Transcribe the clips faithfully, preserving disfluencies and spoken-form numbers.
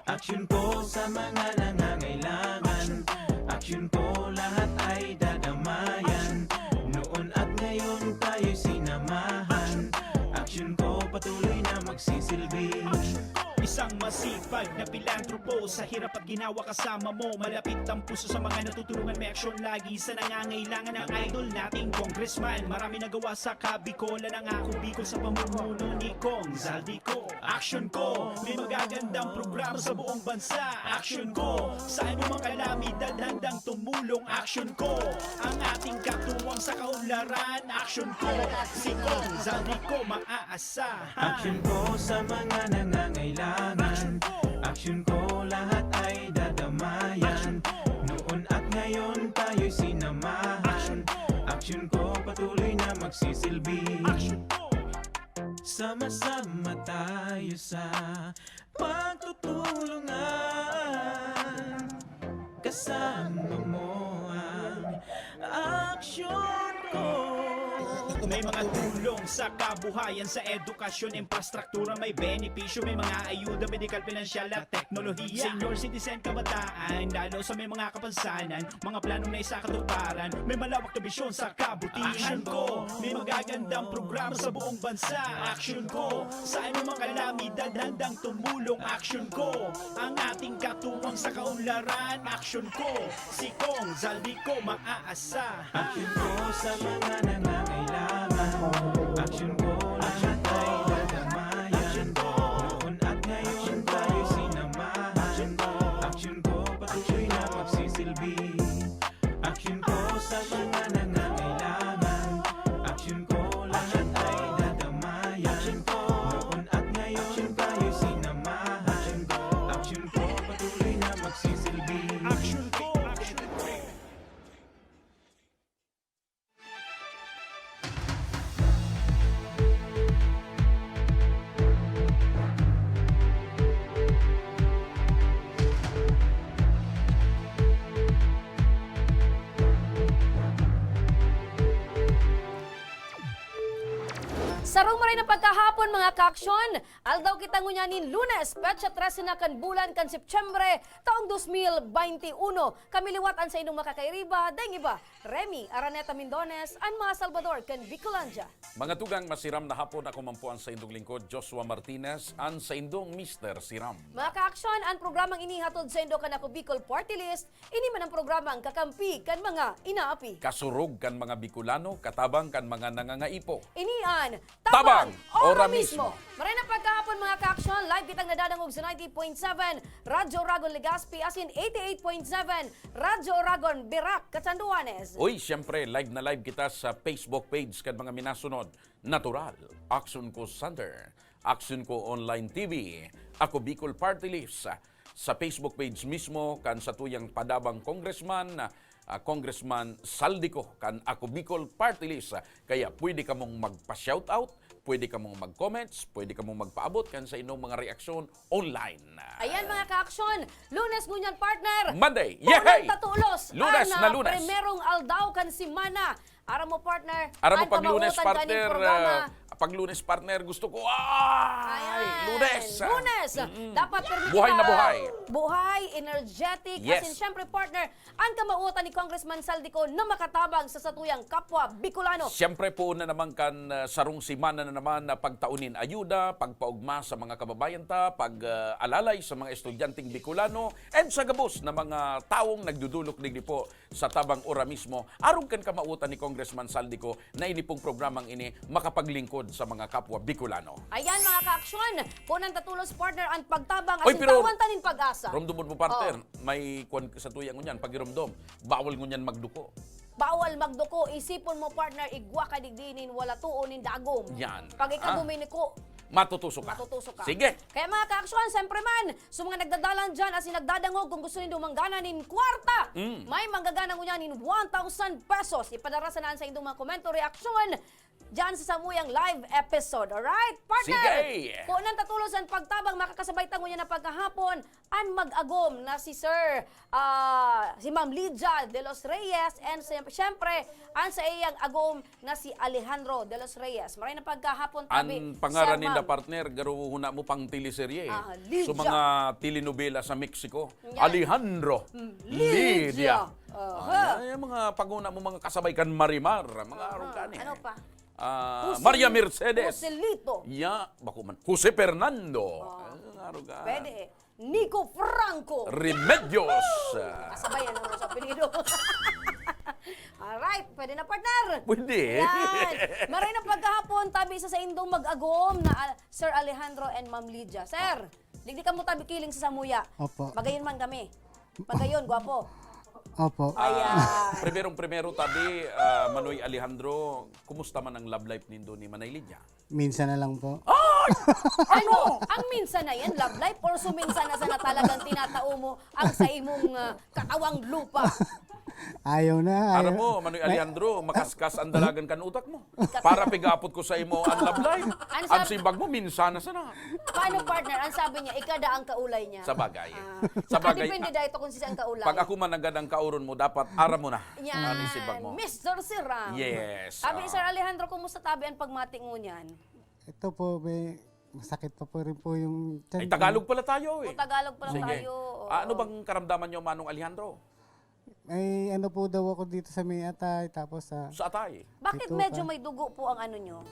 Aksyon ko sa mga nangangailangan. Aksyon ko lahat ay dadamayan. Noon at ngayon tayo'y sinamahan. Aksyon ko patuloy na magsisilbi. Isang masipag na pilantropo, sa hirap at ginawa kasama mo. Malapit ang puso sa mga natutulungan, may aksyon lagi sa nangangailangan. Ang idol nating congressman, marami nagawa sa Kabikolan. Ang Ako Bicol sa pamumuno ni Cong Zaldy Co. Aksyon ko, may magagandang programa sa buong bansa. Aksyon ko, sa anumang kalamidad handang tumulong. Aksyon ko, ang ating katuwang sa kaunlaran. Aksyon ko, si Cong Zaldy Co maaasahan. Aksyon ko sa mga nangangailangan. Aksyon ko, lahat ay dadamayan. Noon at ngayon tayo'y sinamahan. Aksyon ko, patuloy na magsisilbi. Aksyon ko. Sama-sama tayo sa pagtutulungan. Kasama mo ang aksyon ko. May mga tulong sa kabuhayan, sa edukasyon, infrastruktura, may benepisyo, may mga ayuda, medikal, pinansyal at teknolohiya. Senior citizen, kabataan, lalo sa may mga kapansanan, mga planong naisakatuparan, may malawak na bisyon sa kabutihan. Aksyon ko, may magagandang programa sa buong bansa. Aksyon ko, sa anumang kalamidad handang tumulong. Aksyon ko, ang ating katuwang sa kaunlaran. Aksyon ko, si Cong Zaldy Co maaasahan. Aksyon ko sa mga nangangailangan. Aksyon ko, lahat ay dadamayan. Noon at ngayon tayo sinamahan. Aksyon ko, patuloy na magsisilbi. Aksyon ko sa mga nangangailangan. Aksyon ko, lahat ay dadamayan. Noon at ngayon tayo sinamahan. Aksyon ko, patuloy na magsisilbi. Aksyon ko, aksyon ko. Sarong maray na pagkahapon, mga kaaksyon. Aldaw kita ngunyan nin Lunes, petsa trese na kan bulan kan Setyembre, taong dos mil baynte uno. Kami liwat an saindong makakairiba, daing iba, Remy Araneta Mindones, an mga Salbador kan Bicolandia. Mga tugang, masiram na hapon, ako man po an saindong lingkod, Joshua Martinez, an saindong Mister Siram. Mga kaaksyon, an programang ini hatod saindo kan Ako Bicol Party List, ini man an programang kakampi kan mga inaapi. Kasurog kan mga Bicolano, katabang kan mga nangangaipo. Ini an Tabang, Tabang, ora ora mismo. Mismo. Maray na pagkahapon, mga kaaksyon, live kitang nadadangog sa ninety-eight point seven Radyo Oragon Legazpi, asin eighty-eight point seven Radyo Oragon Virac, Catanduanes. Uy, siyempre, live na live kita sa Facebook page kan mga minasunod. Natural, Aksyon Ko Center, Aksyon Ko Online T V, Ako Bicol Party List, sa Facebook page mismo kan satuyang padabang congressman, ah, Congressman Zaldy Co kan Ako Bicol Party List. Kaya pwede kamong magpa-shoutout, pwede kamong mag-comments, pwede kamong magpaabot kan saindong mga reaksyon online. Ayan, mga kaaksyon, Lunes ngunyan, partner. Monday. Yehey! Tatulos Lunes ang, na ah, Lunes. Primerong aldaw kan semana. Aram mo, partner, Aram mo, an pag Lunes, kamautan kaning partner, programa. Ah, pag Lunes, partner, gusto ko, ay, Ayan. Lunes, ah. Lunes. Mm-mm. Dapat pirmi Buhay na kita. Buhay. Buhay, energetic. Yes. As in, syempre, partner, an kamautan ni Congressman Zaldy Co na makatabang sa satuyang kapwa Bicolano. Siyempre, poon na naman kan, ah, sarong semana na naman na pagtao nin ayuda, pagpaogma sa mga kababayan ta, pag, ah, alalay sa mga estudyanteng Bicolano, and sa gabos na mga tawong nagdudulok digdi po sa Tabang Ora mismo, arog kan kamautan ni Congressman Zaldy Co na ini pong programang ini makapaglingkod sa mga kapwa Bicolano. Ayan, mga kaaksyon, kunan ta tulos, partner, an pagtabang, Oy, asin pero tawan ta nin pag-asa. Romdomon mo, partner, Oh. may kwan sa tuya ngunyan, pagiromdom, bawal ngunyan magduko. Bawal magduko, isipon mo, partner, igwa ka digdi nin wala tuon nin dagom. Yan. Pag ikaw Ah. duminiko, Matutuso ka. Matutuso ka. Sige. Kaya, mga kaaksyon, siyempre man, sa mga nagdadalan dyan, asin nagdadangog, kung gusto nindo manggana nin kwarta, Mm. may manggagana ngunyan nin one thousand pesos. Ipadara sana an saindong mga komento, reaksyon, dyan sa samuyang live episode. Alright, partner? Sige! Kung nang tatulos an pagtabang, makakasabay ta ngunyan na pagkahapon, an mag-agom na si Sir, ah, si Ma'am Lydia de los Reyes, and si-, siyempre, an sa iyang agom na si Alejandro de los Reyes. Maray na pagkahapon, tabi, An pangaran Sir, ninda, Ma'am. partner, garo huna mo pang teleserye, eh. Ah, Lydia. So, mga telenobela sa Mexico. Yan. Alejandro, Mm, Lydia. Lydia. Aha. Ah, yan, yan, mga paguna mo, mga kasabay kan Marimar, mga Aha. arog ka ni, Ano eh. pa? Ah, Joselito. Maria Mercedes. Joselito. Ya, bako man. Jose Fernando. Oh. Ah, arog ka. Pwede eh. Nico Franco. Remedios. Kasabayan naman sa apelyido. Alright, pwede na, partner. Pwede. Yan. Maray na pagkahapon, tabi sa saindong mag-agom na, ah, Sir Alejandro and Ma'am Lydia. Sir, digdi kamo tabi kiling sa samuya. Opo. Magayon man kami. Magayon, gwapo. Opo. Ayan. Ah, primerong-primero, tabi, ah, Manoy Alejandro, kumusta man ang love life nindo ni Manay Lydia? Minsan na lang po. Ay! Ano? Ang minsan na yan, love life? Or suminsan na sana talagang tinatao mo ang sa imong, ah, katawang lupa? Ayaw na, Aram ayaw. mo, Manoy May Alejandro, makaskas ang dalagan kan utak mo. Para pigapot ko sa imo ang love life. Ang Ang sab- simbag mo, minsan na sana. Paano, partner? Ang sabi niya, ikada ang kaulay niya. Sa bagay. Ah. Sa bagay, Depende ah, dahil ito kung sisi ang kaulay. Pag ako man ang gadang kauron mo, dapat aram mo na Yan. ang simbag mo. Mister Siram. Yes, Sabi ni ah. Sir Alejandro, kumusta tabi ang pagmati ngunyan? Ito po, may masakit pa po rin po yung tiyan Ay, ko. Tagalog pala tayo eh. O, Tagalog pala Sige. tayo, oo. Ah, ano bang karamdaman niyo, Manong Alejandro? May ano po daw ako dito sa may atay, tapos sa Sa atay? Bakit Ito medyo pa. may dugo po ang ano nyo?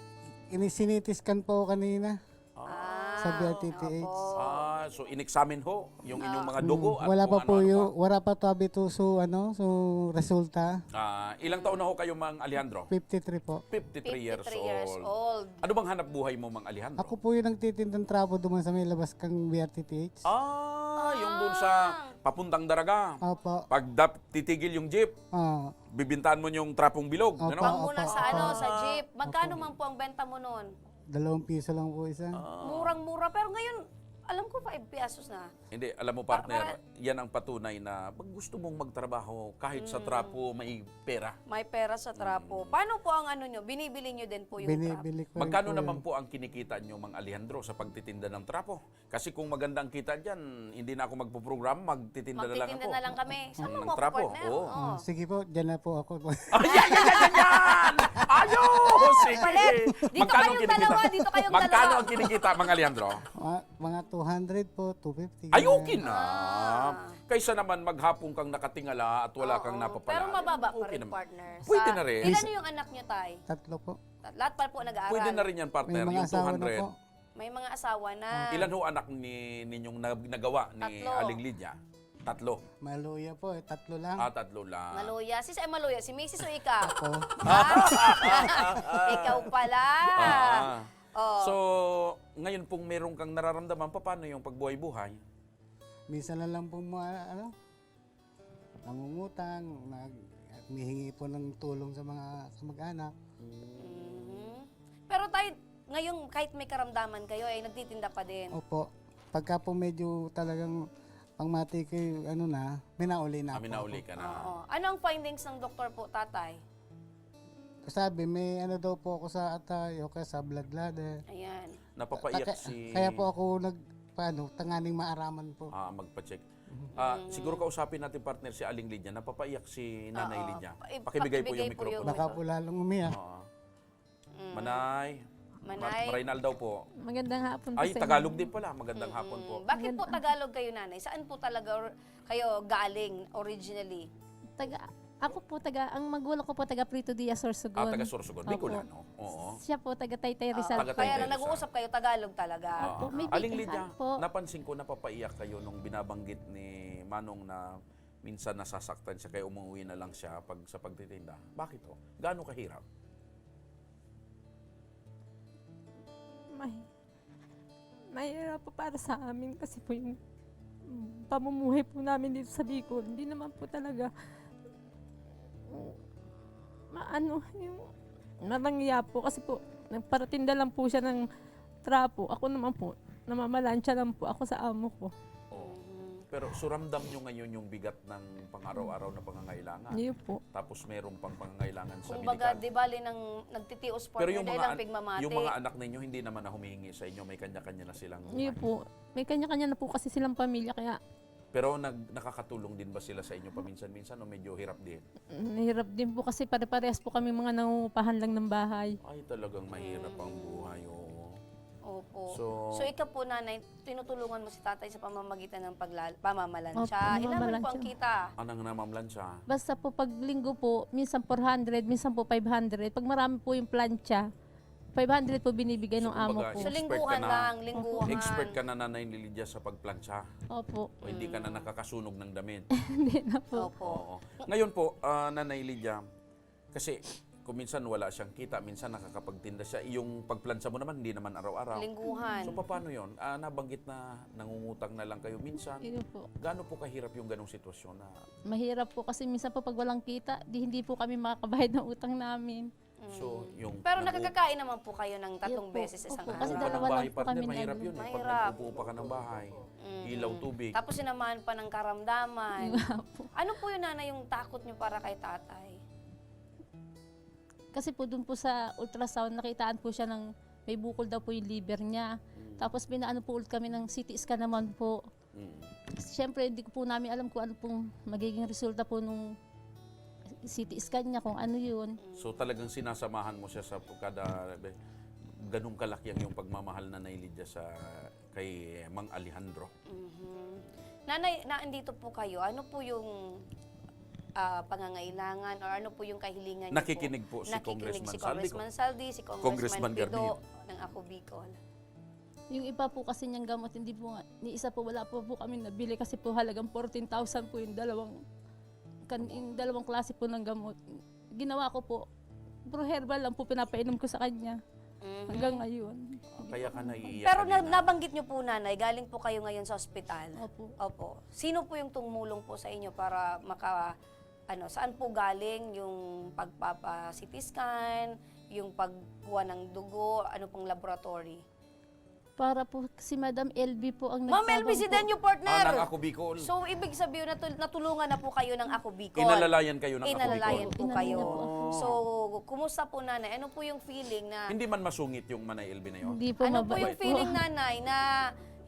Ini-, sinitiskan po ako kanina. Ah, Sa B R T T H. opo. Ah, so in-examine ho yung inyong Ah. mga dugo Mm, at wala kung pa po ano-ano yung, pa. wala pa to abito so, ano, so resulta. Ah, ilang taon na ho kayo, Mang Alejandro? Fifty-three po. Fifty-three years Fifty-three years old. old. Ano bang hanap buhay mo, Mang Alejandro? Ako po yung nagtitindang trapo duman sa may labas kang B R T T H. Ah, yung dun sa Ah. papuntang Daraga. Opo. Pag dap-, titigil yung jeep, Ah. bibintahan mo yung trapong bilog, Opo, ano? Pang muna opo, sa ano, opo. sa jeep. Magkano Opo. man po ang benta mo nun? Dalawang piso lang po isa. Ah. Murang-mura. Pero ngayon, alam ko, five pesos na. Hindi, alam mo, Pa-, partner, para yan ang patunay na pag gusto mong magtrabaho, kahit sa Mm. trapo, may pera. May pera sa trapo. Mm. Paano po ang ano nyo? Binibili nyo din po yung trapo? Binibili ko rin Magkano po naman yun. po ang kinikita nyo, Mang Alejandro, sa pagtitinda ng trapo? Kasi kung magandang kita dyan, hindi na ako magpoprograma, magtitinda na lang Magtitinda ako. na lang kami. Sama Mm, mo ako, trapo, partner. oo. Oo. Ah, sige po, dyan na po ako. Ay, yan, yan, yan, yan, yan! Ayos! Sige! Palit! Dito Magkano kayong kinikita? dalawa, dito kayong Magkano dalawa. ang kinikita, Mang Alejandro? Mga, mga two hundred po, two fifty, Ay, ganyan. okay na. Ah. Kaysa naman maghapon kang nakatingala at wala Oo, kang napapala. pero mababa pa Okay rin, naman. partner. Pwede Sa, na rin. ilan Is- yung anak nyo, Tay? Tatlo po. Tat-, lahat pa po nag-aaral? Pwede na rin yan, partner, May mga yung asawa na two hundred. po. May mga asawa na. Ah. Ilan ho anak ni, ninyong nag-, nagawa ni Tatlo. Aling Lydia? Tatlo. Maluya po eh, tatlo lang. Ah, tatlo lang. Maluya. Si, si, maluya, si misis o ikaw? Ako. Ha? Ikaw pala. Ah. Oh. So, ngayon pong meron kang nararamdaman, paano yung pagbuhay-buhay? Minsan na lang pong mga, ano, nangungutang, nag-, humihingi po ng tulong sa mga kamag-anak. Mhm. Pero tayo, ngayon, kahit may karamdaman kayo, eh, nagtitinda pa din. Opo. Pagka po medyo talagang pangmati ko, ano na, minauli na Ah, po minauli ako. ka na. Oo. Ano ang findings ng doktor po, tatay? Sabi, may ano daw po ako sa atay o kaya sa blood bladder. Ayan. Napapaiyak Kaya, si kaya po ako nag-, paano, tanganing maaraman po. Ah, magpa-check. Mhm. Ah, Mm. siguro kausapin natin, partner, si Aling Lydia. Napapaiyak si Nanay Oo. Lydia. Pa-, Pakibigay po yung pakibigay po mikropono. yung Baka po lalong umiyak. Oo. Mm. Manay. Manay. Mar-, Marinal daw po. Magandang hapon po Ay, sa Tagalog inyo. din pala. Magandang Mm-mm. hapon po. Bakit po Maganda- Tagalog kayo, Nanay? Saan po talaga or-, kayo galing originally? Taga, ako po, taga, ang magulang ko po, taga Prieto Diaz, Sorsogon. Ah, taga Sorsogon. Opo. Bicolano. Oo. Siya po, taga Taytay, Ah, Rizal. taga Kaya Taytay, na Rizal. nag-uusap kayo Tagalog talaga. Oo. Opo, may Aling bibig Lydia, po. napansin ko, napapaiyak kayo nung binabanggit ni Manong na minsan nasasaktan siya, kaya umuwi na lang siya pag, sa pagtitinda. Bakit ho? Gaano kahirap? May, mahirap po para sa amin kasi po yung, mm, pamumuhay po namin dito sa Bicol. Hindi naman po talaga, mm, maano, yung marangya po kasi po, nagparatinda lang po siya ng trapo. Ako naman po, namamalansya lang po ako sa amo ko. Oo. Mhm. Pero so ramdam nyo ngayon yung bigat ng pang-araw-araw na pangangailangan. Yun po. Tapos meron pang pangangailangan sa Kumbaga, medikal. Di bali nang nagtitios, Pero partner, yung dahil mga lang an-, pigmamati. Yung mga anak ninyo, hindi naman na humihingi sa inyo, may kanya-kanya na silang buhay. Yun po. May kanya-kanya na po kasi silang pamilya, kaya Pero nag-, nakakatulong din ba sila sa inyo paminsan-minsan o medyo hirap din? Mahirap din po kasi pare-parehas po kami mga nangungupahan lang ng bahay. Ay, talagang mahirap ang Mm. buhay, oo. Opo. So So, ikaw po, nanay, tinutulungan mo si tatay sa pamamagitan ng paglal-, pamamalansya. Opo, Ilan man po ang pamamalansya. kita? Anong namamlansya? Basta po pag linggo po, minsan four hundred, minsan po five hundred. Pag marami po yung plancha, five hundred po binibigay So, ng amo kumbaga, ko. So, expert ka lingguhan na, lang, lingguhan. expert ka na, Nanay Lydia, sa pagplancha. Opo. O hindi ka na Mm. nakakasunog ng damit. Hindi na po. Opo. Oo. Ngayon po, ah, Nanay Lydia, kasi kung minsan wala siyang kita, minsan nakakapagtinda siya. Yung pagplancha mo naman, hindi naman araw-araw. Lingguhan. So, paano yun? Ah, nabanggit na nangungutang na lang kayo minsan. Yun po. Gaano po kahirap yung ganong sitwasyon na Mahirap po kasi minsan po pag walang kita, di hindi po kami makakabayad ng utang namin. So, Mm. yung Pero naku- nakakakain naman po kayo ng tatlong Yun po. beses isang Opo, kasi araw. Upa ng dalawa bahay, lang po partner, kami mahirap nag- yun eh. Pag Mahirap. nag-uupa ka ng bahay, Mm. ilaw, tubig. Tapos sinamahan pa ng karamdaman. Yun nga po. Ano po yun, nanay, yung takot nyo para kay tatay? Kasi po, dun po sa ultrasound, nakitaan po siya ng may bukol daw po yung liver niya. Mm. Tapos pinaano po ulit kami ng C T scan naman po. Mm. Siyempre, hindi ko po namin alam kung ano pong magiging resulta po nung C T scan niya, kung ano yun. So, talagang sinasamahan mo siya sa kada, ganun kalaki ang iyong pagmamahal, Nanay Lydia, sa kay Mang Alejandro. Mhm. Nanay, naandito po kayo. Ano po yung, ah, pangangailangan or ano po yung kahilingan niyo po? Nakikinig po si Nakikinig Congressman si Saldi, Congressman Saldi, si Congressman Congressman Pido Garnier. ng Ako Bicol. Yung iba po kasi niyang gamot, hindi po nga, ni isa po, wala po, po kami nabili kasi po halagang fourteen thousand po yung dalawang, kan-, yung dalawang klase po ng gamot. Ginawa ko po, puro herbal lang po pinapainom ko sa kanya. Mhm. Hanggang ngayon. Kaya ka naiiyak Pero na, kanina. nabanggit niyo po, Nanay, galing po kayo ngayon sa ospital. Opo. Opo. Sino po yung tumulong po sa inyo para maka-, ano, saan po galing yung pagpapa-C T scan, yung pagkuha ng dugo, ano pong laboratory? Para po si Madam L B po ang Ma'am L B nagtabang po. Sidenio, partner! Ah, ng Ako Bicol. So, ibig sabihin, natul-, natulungan na po kayo ng Ako Bicol. Inalalayan kayo ng Ako Inalalayan Bicol. po kayo. Inalalayan po ako. So, kumusta po, Nanay? Ano po yung feeling na Hindi man masungit yung Manay L B na yun? Hindi po, Ano po mabait yung po. feeling, Nanay, na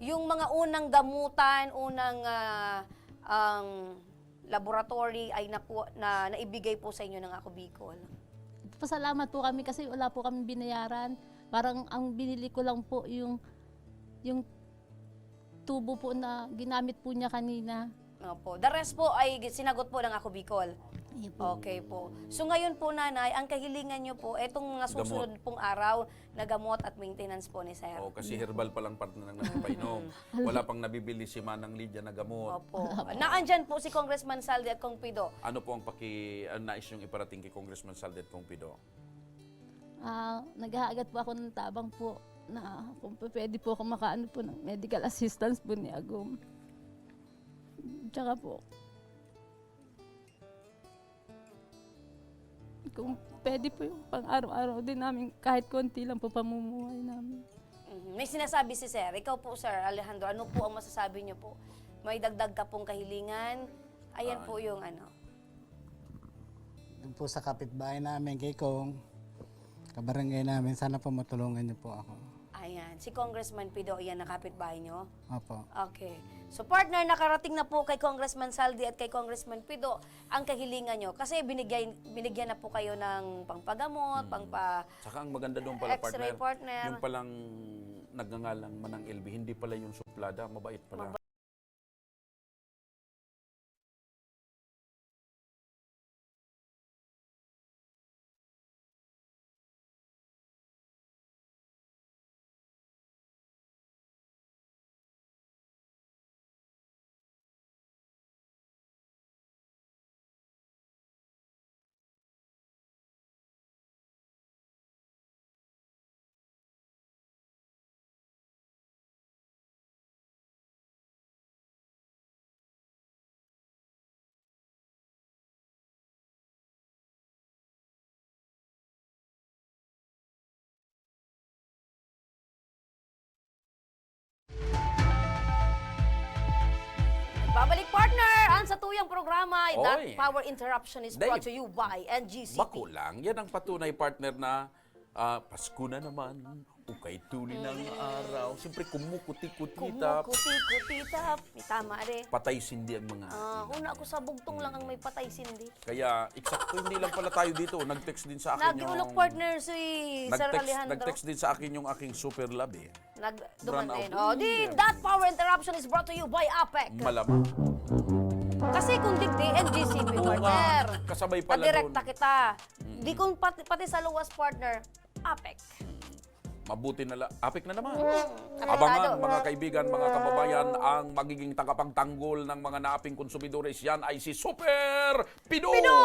yung mga unang gamutan, unang, ah, ang laboratory ay naku-, na naibigay po sa inyo ng Ako Bicol? Pasalamat po kami kasi wala po kaming binayaran. Parang ang binili ko lang po yung, yung tubo po na ginamit po niya kanina. Opo. The rest po ay sinagot po ng Ako Bicol? Iyo po. Okay po. So ngayon po, Nanay, ang kahilingan niyo po, etong mga Gamot. susunod pong araw na gamot at maintenance po ni Sir. Oh, kasi herbal pa lang, partner, ang nagpapainom. Mm. Wala pang nabibili si Manang Lydia na gamot. Opo. Naandyan po si Congressman Saldi at Cong Pido. Ano po ang paki-, ang nais niyong iparating kay Congressman Saldi at Cong Pido? Ah, naghahagad po ako ng tabang po na kung pe-, pwede po ako makaano po ng medical assistance po ni Agom. Tsaka po, kung pwede po yung pang-araw-araw din namin, kahit konti lang po pamumuhay namin. Mhm. May sinasabi si Sir. Ikaw po, Sir Alejandro, ano po ang masasabi niyo po? May dagdag ka pong kahilingan? Ayan Ah, po yung ano. Doon po sa kapitbahay namin, kay Cong, kabarangay namin, sana po matulungan niyo po ako. Ayan. Si Congressman Pido, yan ang kapitbahay niyo? Opo. Okay. So, partner, nakarating na po kay Congressman Saldi at kay Congressman Pido ang kahilingan niyo. Kasi binigyan, binigyan na po kayo ng pangpagamot, Mm. pangpa- Saka ang maganda doon pala, X-ray, partner, partner. yung palang nagngangalang Manang L B, hindi pala yung suplada, mabait pala. Mabait. Sa tuyang programa, that Oy. power interruption is Dave, brought to you by N G C P. Bako lang. Yan ang patunay, partner, na, ah, Pasko na naman, ukay tuli ng Mm. araw. Siyempre, kumukuti-kutitap. Kumukuti-kutitap. May tama, re. Patay sindi ang mga Ah, ating una ako sa bugtong lang ang may patay sindi. Kaya, eksakto, hindi lang pala tayo dito. Nag-text din sa akin Nag-iulok yung partner si Sir nag-text, Alejandro. nag-text din sa akin yung aking super love, eh. Nag-, duman Brown din. out. Oh, di, Hindi. that power interruption is brought to you by APEC. Malamang. Kasi kung digdi, N G C P, Oo nga. partner. Kasabay pala Padirekta doon. kita. Mm. Di kung pati, pati sa luwas, partner, APEC. Mabuti na la-, APEC na naman. Mm. Abangan, Apektado. mga kaibigan, mga kababayan, ang magiging tagapagtanggol ng mga naaping konsumidores. Yan ay si Super Pido! Pido!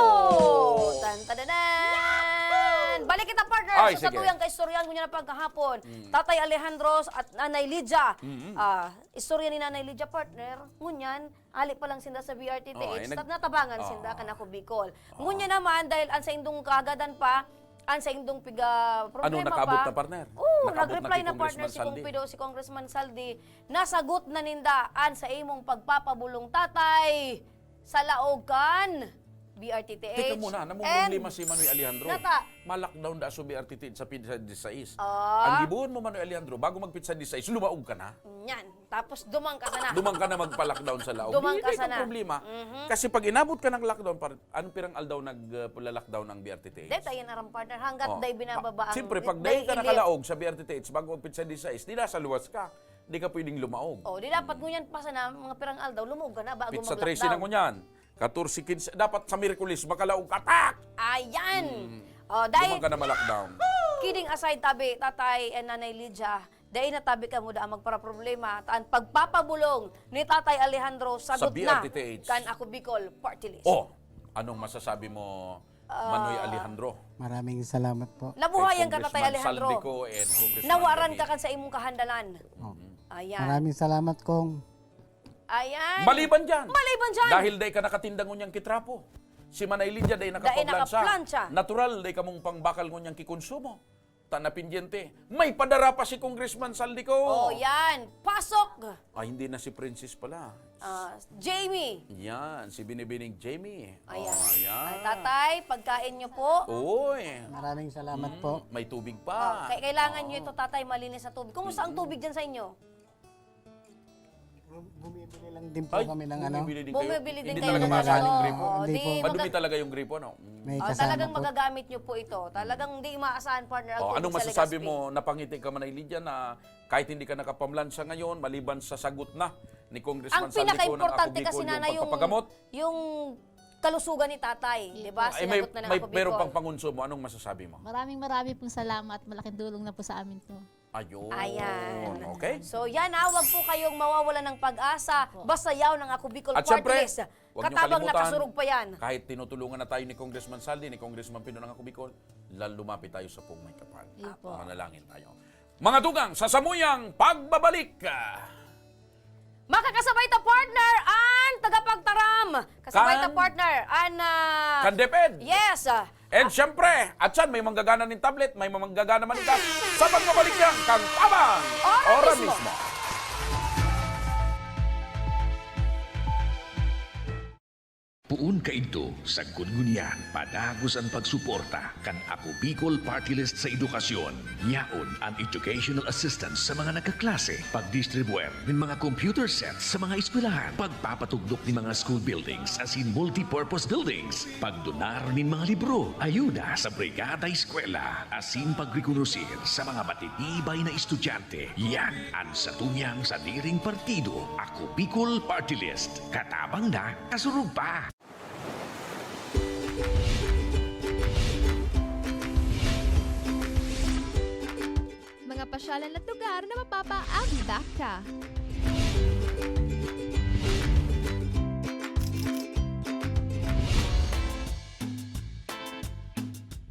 Tan, tadanan! Balik kita, partner. Ay, So, sa sige. tuyang kaistoryahan, ngunyan na pagkahapon, Mm. Tatay Alejandro at Nanay Lydia. Mm. Ah, istorya ni Nanay Lydia, partner. Ngunyan, ali pa lang sinda sa B R T T H, Oo, ay, nag-, nat-, natabangan oo. sinda kan Ako Bicol. Oo. Ngunyan naman, dahil ang sa indong kahagadan pa, ang sa indong piga Ano, problema nakaabot pa. na, partner? Oo, Nakaabot na nag-reply kay na, partner, Congressman si Kong Saldi? Pido, si Congressman Saldi, nasagot na ninda ang sa imong pagpapabulong, tatay. Sa laog kan B R T T H. Teka muna, namumroblema And si Manoy Alejandro. Nata. Ma-lockdown da so B R T T H sa pizza disais. Ah. Ang gibohon mo, Manoy Alejandro, bago mag-pizza disais, lumaog ka na. Yan. Tapos dumang ka sana. Dumang ka na magpa-lockdown sa laog. Dumang Di, ka di ka sana. problema. Mhm. Kasi pag inabot ka ng lockdown, par-, anong pirang aldaw nag, uh, pula-lockdown ang B R T T H? Dahil tayo naran, partner, hanggat Oh. day binababa Ah, ang siyempre, pag day day ka ilir. nakalaog sa B R T T H, bago mag-pizza disais, di nasa luwas ka. Di ka pwedeng lumaog. Oh, di dapat Mm. ngunyan pa sana, mga pirang aldaw, lumaog ka na bago Pizza mag-lockdown. trese na ngunyan. Katorse, kinse, dapat sa Miyerkules, makalaog ka. Tak! Ayan! Mm. Oh, dahil Dumang ka na ma-lockdown. Kidding aside, tabi, Tatay and Nanay Lydia, dai na tabi kamo daa magparaproblema. Ta an pagpapabulong ni Tatay Alejandro, Sa sagot na B R T T H. kan Ako Bicol Party List. Oh, anong masasabi mo, Manoy Ah. Alejandro? Maraming salamat po. Labuhayan Kay ka, Tatay Congressman Alejandro. Saldico and Congressman Nawaran David. ka kan sa imong kahandalan. Oh. Mm. Ayan. Maraming salamat, Kong. Ayan. Maliban dyan. Maliban dyan. Dahil dai ka nakatinda ngunyan ki trapo. Si Manay Lydia dai Dai nakapablansya. nakaplansya. Natural, dai kamong pangbakal ngunyan ki konsumo. Ta na pendyente. May padara pa si Congressman Saldico. Oh, yan. Pasok. Ah, hindi na si Princess pala. Ah, Jamie. Yan, si Binibining Jamie. Ayan. Oh, ayan. Ay, tatay, pagkain nyo po. Uy. Maraming salamat Mm, po. may tubig pa. Oh, kay-, kailangan Oo. nyo ito, tatay, malinis na tubig. Kumusta ang Mm. tubig dyan sa inyo? Bumibili lang din po Ay, kami ng ano. bumibili din kayo. Bumibili din Hindi kayo talaga ng maasa ano. yung gripo. Oo, Hindi di po. Madumi maga- talaga yung gripo, no? Mm. May Oh, kasama talagang po. magagamit nyo po ito. Talagang di maasahan, partner, ang Oh, tubig anong sa masasabi Legazpi. mo? Napangiti ka man, Lydia, na kahit hindi ka nakapamlansya ngayon, maliban sa sagot na ni Congressman Ang Saldico ng pinakaimportante Ako Bicol kasi, yung Nanay, yung, pagpapagamot? yung kalusugan ni Tatay, Yes di ba? po. Ay, may, Sinagot na ng may, Ako meron Bicol. pang pangonsumo. Anong masasabi mo? Maraming, maraming pong salamat. Malaking tulong na po sa amin to. Ayun. Ayan. Okay. So, yan ha, wag po kayong mawawalan ng pag-asa. Opo. Basta yaw ng Ako Bicol At Party syempre, List. wag niyo Katabang kalimutan, nakasurog pa yan. kahit tinutulungan na tayo ni Congressman Saldi, ni Congressman Pino ng Ako Bicol, lal-, lumapit tayo sa Pong May Kapal. Opo. Manalangin tayo. Mga tugang, sa samuyang pagbabalik, ah, Makakasabay ta, partner, an tagapagtaram. Kasabay ta, Kan partner, an, ah, Kan DepEd. Yes. And syempre, at siyan, may manggagana nin tablet, may manggagana manitas. Sa pagbabalik niyan, kan Tabang! Ora Ora mismo. mismo. Poon kaidto, sagkod ngunyan, padagos an pagsuporta kan Ako Bicol Party List sa edukasyon. Yaon an educational assistance sa mga nagkaklase, pagdistribuer nin mga computer sets sa mga eskwelahan, pagpapatugdok nin mga school buildings asin multipurpose buildings, pagdonar nin mga libro, ayuda sa Brigada Eskwela, asin pagrekonosir sa mga matitibay na estudyante. Yan an satuyang sadiring partido, Ako Bicol Party List. Katabang na, kasurog pa! Mga pasyalan at lugar na mapapaabdak ka.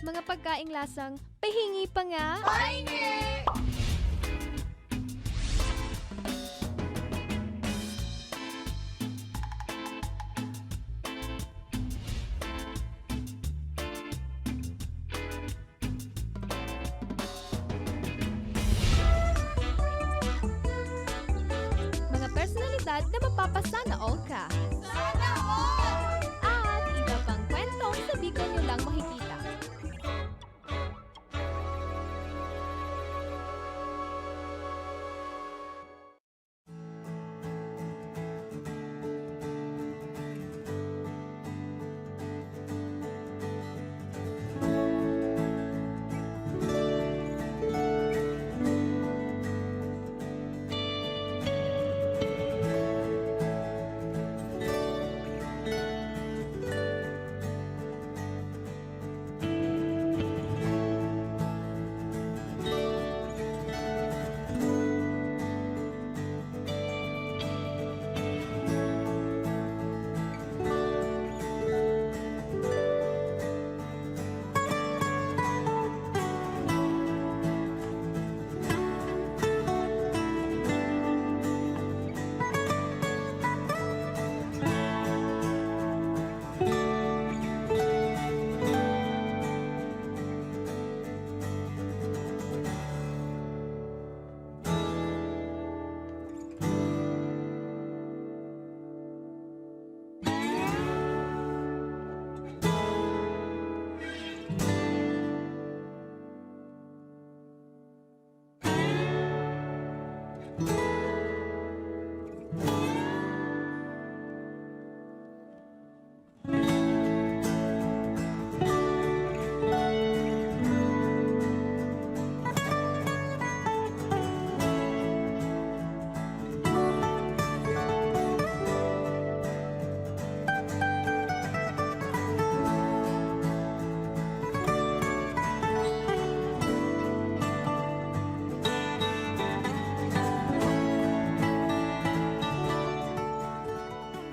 Mga pagkaing lasang pahingi pa nga. Pahingi! Mga personal mapapaslad na mapapasana all ka. Sana all! At iba pang kwentong sa Bicol nyo lang makikita.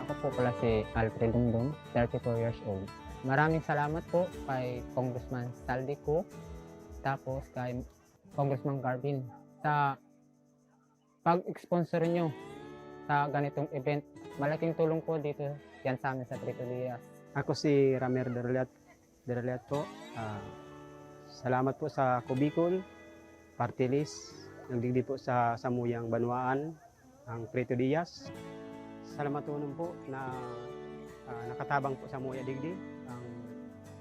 Ako po pala si Alfred Dingdong, thirty-four years old. Maraming salamat po kay Congressman Saldi Co, tapos kay Congressman Garvin sa pag-sponsor nyo sa ganitong event. Malaking tulong po dito yan sa amin sa Prito Diaz. Ako si Ramer Derliat, Derliat po. Ah, salamat po sa Kubikol, Party List, nagdigdi po sa samuyang banwaan, ang Prito Diaz. Salamatonon po na, ah, nakatabang po sa muya digdi ang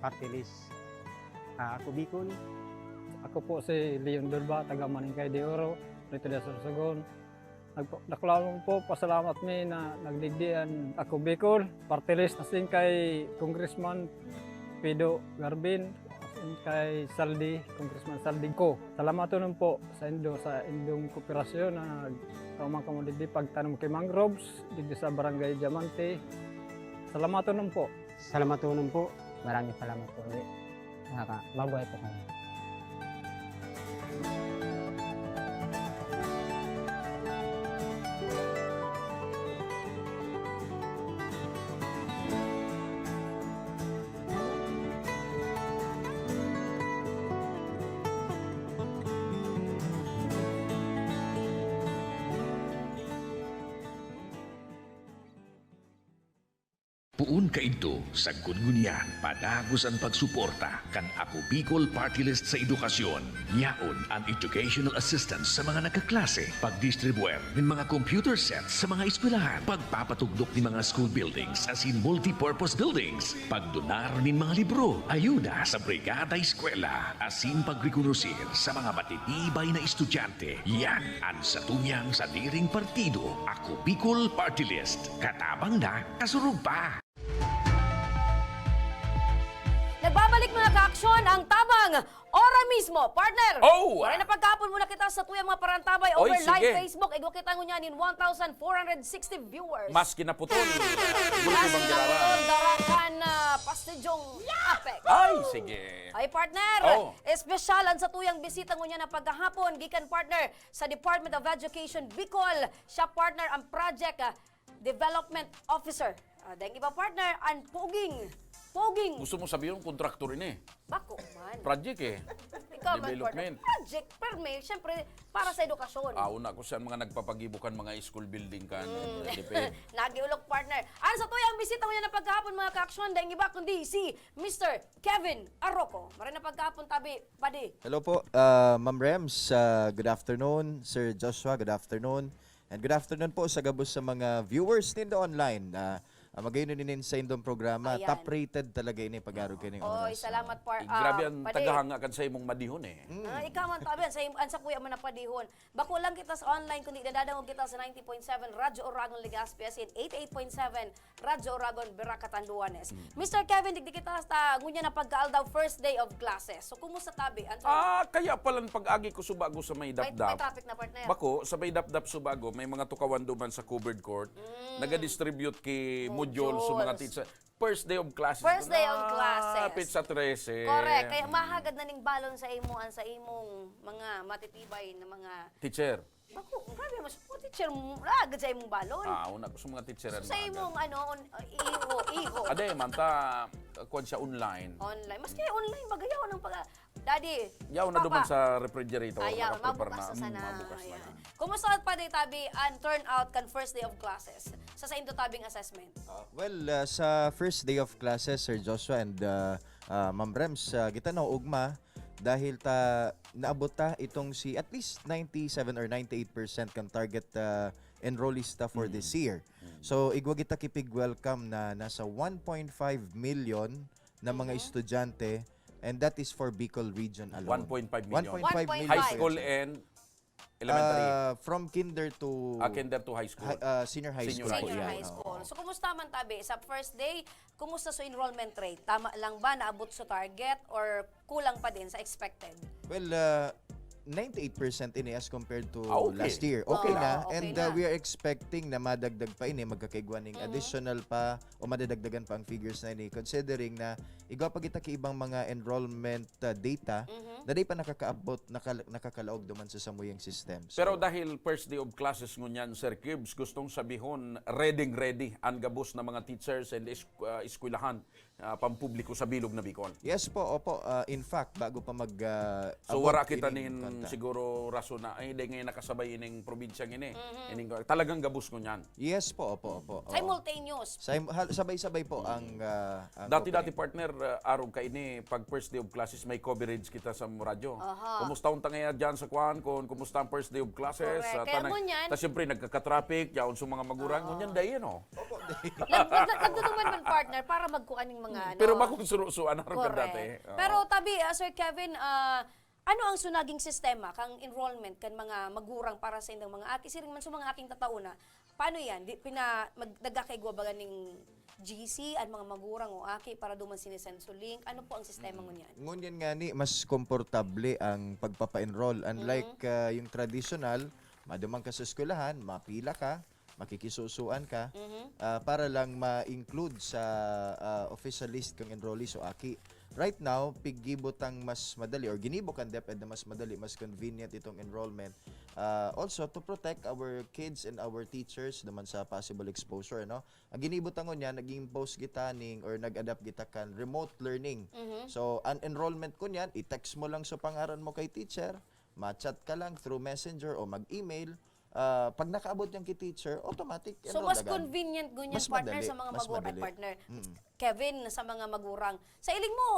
Party List, ah, Kubikol. Ako po si Leon Durba, taga Maningkay de Oro, Prito Diaz, Sorsogon. Nagpa-, dakulaon po, pasalamat mi na nagdigdi an Ako Bicol, Party List, asin kay Congressman Pido Garbin, asin kay Saldi, Congressman Saldi Co. Salamatonon po sa indo, sa indong kooperasyon na nagtaman kamo digdi pagtanom ki mangroves digdi sa Barangay Diamante. Salamatonon po. Salamatonon po. Maraming salamat po ulit. Nakaka-, mabuhay po kayo. Poon kaidto, sagkod ngunyan, padagos an pagsuporta kan Ako Bicol Party List sa edukasyon. Yaon an educational assistance sa mga nagkaklase, pagdistribuer nin mga computer sets sa mga eskwelahan, pagpapatugdok nin mga school buildings asin multipurpose buildings, pagdonar nin mga libro, ayuda sa Brigada Eskwela, asin pagrekonosir sa mga matitibay na estudyante. Yan an satuyang sadiring partido, Ako Bicol Party List. Katabang na, kasurog pa! Nagbabalik, mga ka-aksyon, ang Tabang Ora mismo, partner! Oh! Maray na pagkahapon muna kita sa tuyang mga parantabay over Oy, live sige. Facebook. Igwa kita ngunyan nin one thousand four hundred sixty viewers. Maski na putol. Maski na putol, dara kan, ah, Pastidyong Apex. Ay, sige. Ay, partner! Oh. Espesyal an satuyang bisita ngunyan na pagkahapon. Gikan, partner, sa Department of Education Bicol. Siya, partner, ang project, ah, Development Officer. Ah, daing iba, partner, ang poging. Poging. Gusto mo sabihin, kontraktor ini? Bako man. Project eh. Ikaw man, partner. Development. Project, permi, siyempre, para sa edukasyon. Ah, una ko sa mga nagpapagibo kan mga school building kan, Mm. eh, DepEd. Nagiulok, partner. Ang satuyang bisita ngunyan na pagkahapon, mga ka-aksyon, daing iba kundi si Mister Kevin Arroco. Maray na pagkahapon tabi, padi. Hello po, ah, Ma'am Rems. Ah, good afternoon. Sir Joshua, good afternoon. And good afternoon po sa gabos sa mga viewers nindo online. Ah, ah, magayon nin sa indong programa. Ayan. Top rated talaga ini pag-arog kayo ning Oy, oras. Salamat, ah. Par-, Eh, grabe ah, ang padi. Tagahanga kan sa imong madihon eh. Mm. Ah, ikaw man, tabi, sa im-, an sa kuya man na padihon. Bako lang kita sa online, kundi nadadangog kita sa ninety point seven Radyo Oragon, Legazpi, as in eighty-eight point seven Radyo Oragon, Verac, Catanduanes. Mm. Mister Kevin, digdi kita sa ngunya na pagkaaldaw, first day of classes. So, kumusta tabi? Anto? Ah, kaya palan pag-agi ko subago sa may May, may dapdap. Traffic na, partner. Bako, sa may dapdap subago, may mga tukawan duman sa covered court. Mm. Naga-distribute ki module sa mga Modules. Teacher. First day of classes. First day of classes. Malapit sa trese. Correct. Kaya mahagad na ning balon sa imo, an sa imong mga matitibay na mga Teacher. Bako, grabe, mas po teacher mo, agad sa imong balon. Ah, una ko sa mga teacher So, sa imong, ano, on, uh, iho, iho. Ade, man ta, uh, kuwan siya online. Online. Maski online, magayaw ng pag-, Daddy, Yaw na Papa. Duman sa refrigerator, Ayaw, nakaprepare mabukas na na, sana. Mm, mabukas na Ayan. na. Kumusta pa, Day Tabi, ang turnout kan first day of classes sa saindo tabing assessment? Ah, well, ah, sa first day of classes, Sir Joshua and, ah, ah, Ma'am Rems, ah, kita na ugma dahil ta naabot ta itong si at least ninety-seven or ninety-eight percent kan target, ah, enrollees ta for this Mm. year. Mm. So, igwa kita kipig-welcome na nasa one point five million na mga Mhm. estudyante, and that is for Bicol region alone. One point five million. One point five million. High school and elementary. Ah, from kinder to Ah, kinder to high school. Hi-, ah, senior high Senior school high po Senior yan. high Oo. school. So, kumusta man tabi? Sa first day, kumusta sa enrollment rate? Tama lang ba? Naabot sa target or kulang pa din sa expected? Well, ah, ninety-eight percent ini as compared to Ah, okay. last year. Okay Oo, na. okay And, ah, na. we are expecting na madagdag pa ini, magkakaigwa ning Mhm. additional pa o madadagdagan pa ang figures na ini, considering na igwa pa kita ki ibang mga enrollment, ah, data Mhm. na di pa nakakaabot, nakal-, nakakalaog duman sa samuyang system. So, Pero dahil first day of classes ngunyan, Sir Cubes, gustong sabihon, ready-ready ang gabos na mga teachers and es-, ah, eskwelahan, ah, pampubliko sa bilog na Bicol. Yes po, opo. Ah, in fact, bago pa mag, ah, So, abot wara kita ining nin kanta. siguro rason na, "Ay, dai ngayon nakasabay ining probinsyang ini." Mhm. Ining, talagang gabos ngunyan. Yes po, opo, opo. Oo. Simultaneous. Sim-, hal-, sabay-sabay po ang, ah, ang Dati-dati, opening. partner, ah, arog kaini, pag first day of classes, may coverage kita sa radyo. Aha. Kumusta unta ngayon dyan sa kwan? Kung kumusta ang first day of classes? Correct. Ah, Kaya tanang, ngunyan ta siyempre, nagkaka-traffic, yaon sa mga magurang. Oo. Ngunyan, dai, ano? Opo, dai. Nag-, nag-, nagduduman man, partner, para magkuan yung mga, ano. Pero bakong surusuan, arog ka Correct. dati. Oo. Pero tabi, ah, Sir Kevin, ah, ano ang sunaging sistema kang enrollment kan mga magurang para sa indang mga aki, siring man sa mga aking tatauna? Paano yan? Di, pina-, mag-, nagkakaigwa ba ganing G C, ang mga magurang o aki para duman sinisenso link? Ano po ang sistema Mm. ngunyan? Ngunyan nga ni, mas komportable ang pagpapa-enroll. Unlike, Mhm. ah, yung traditional, maduman ka sa eskwelahan, mapila ka, makikisusuan ka, Mhm. ah, para lang ma-include sa, ah, official list kang enrollees o aki. Right now, piggibo tang mas madali or ginibo kan DepEd na mas madali, mas convenient itong enrollment. Ah, also, to protect our kids and our teachers naman sa possible exposure, no? Ang ginibo ta ngunyan, nag-impose kita ning or nag-adapt kita kan remote learning. Mhm. So, an enrollment ngunyan, i-text mo lang sa pangaran mo kay teacher, ma-chat ka lang through messenger o mag-email. Ah, pag nakaabot yan kay teacher, automatic So, enroll mas agad. convenient ngunyan, Mas partner, madali, sa mga mas magurang, madali. partner. Mm. Kevin, sa mga magurang. Sa iling mo,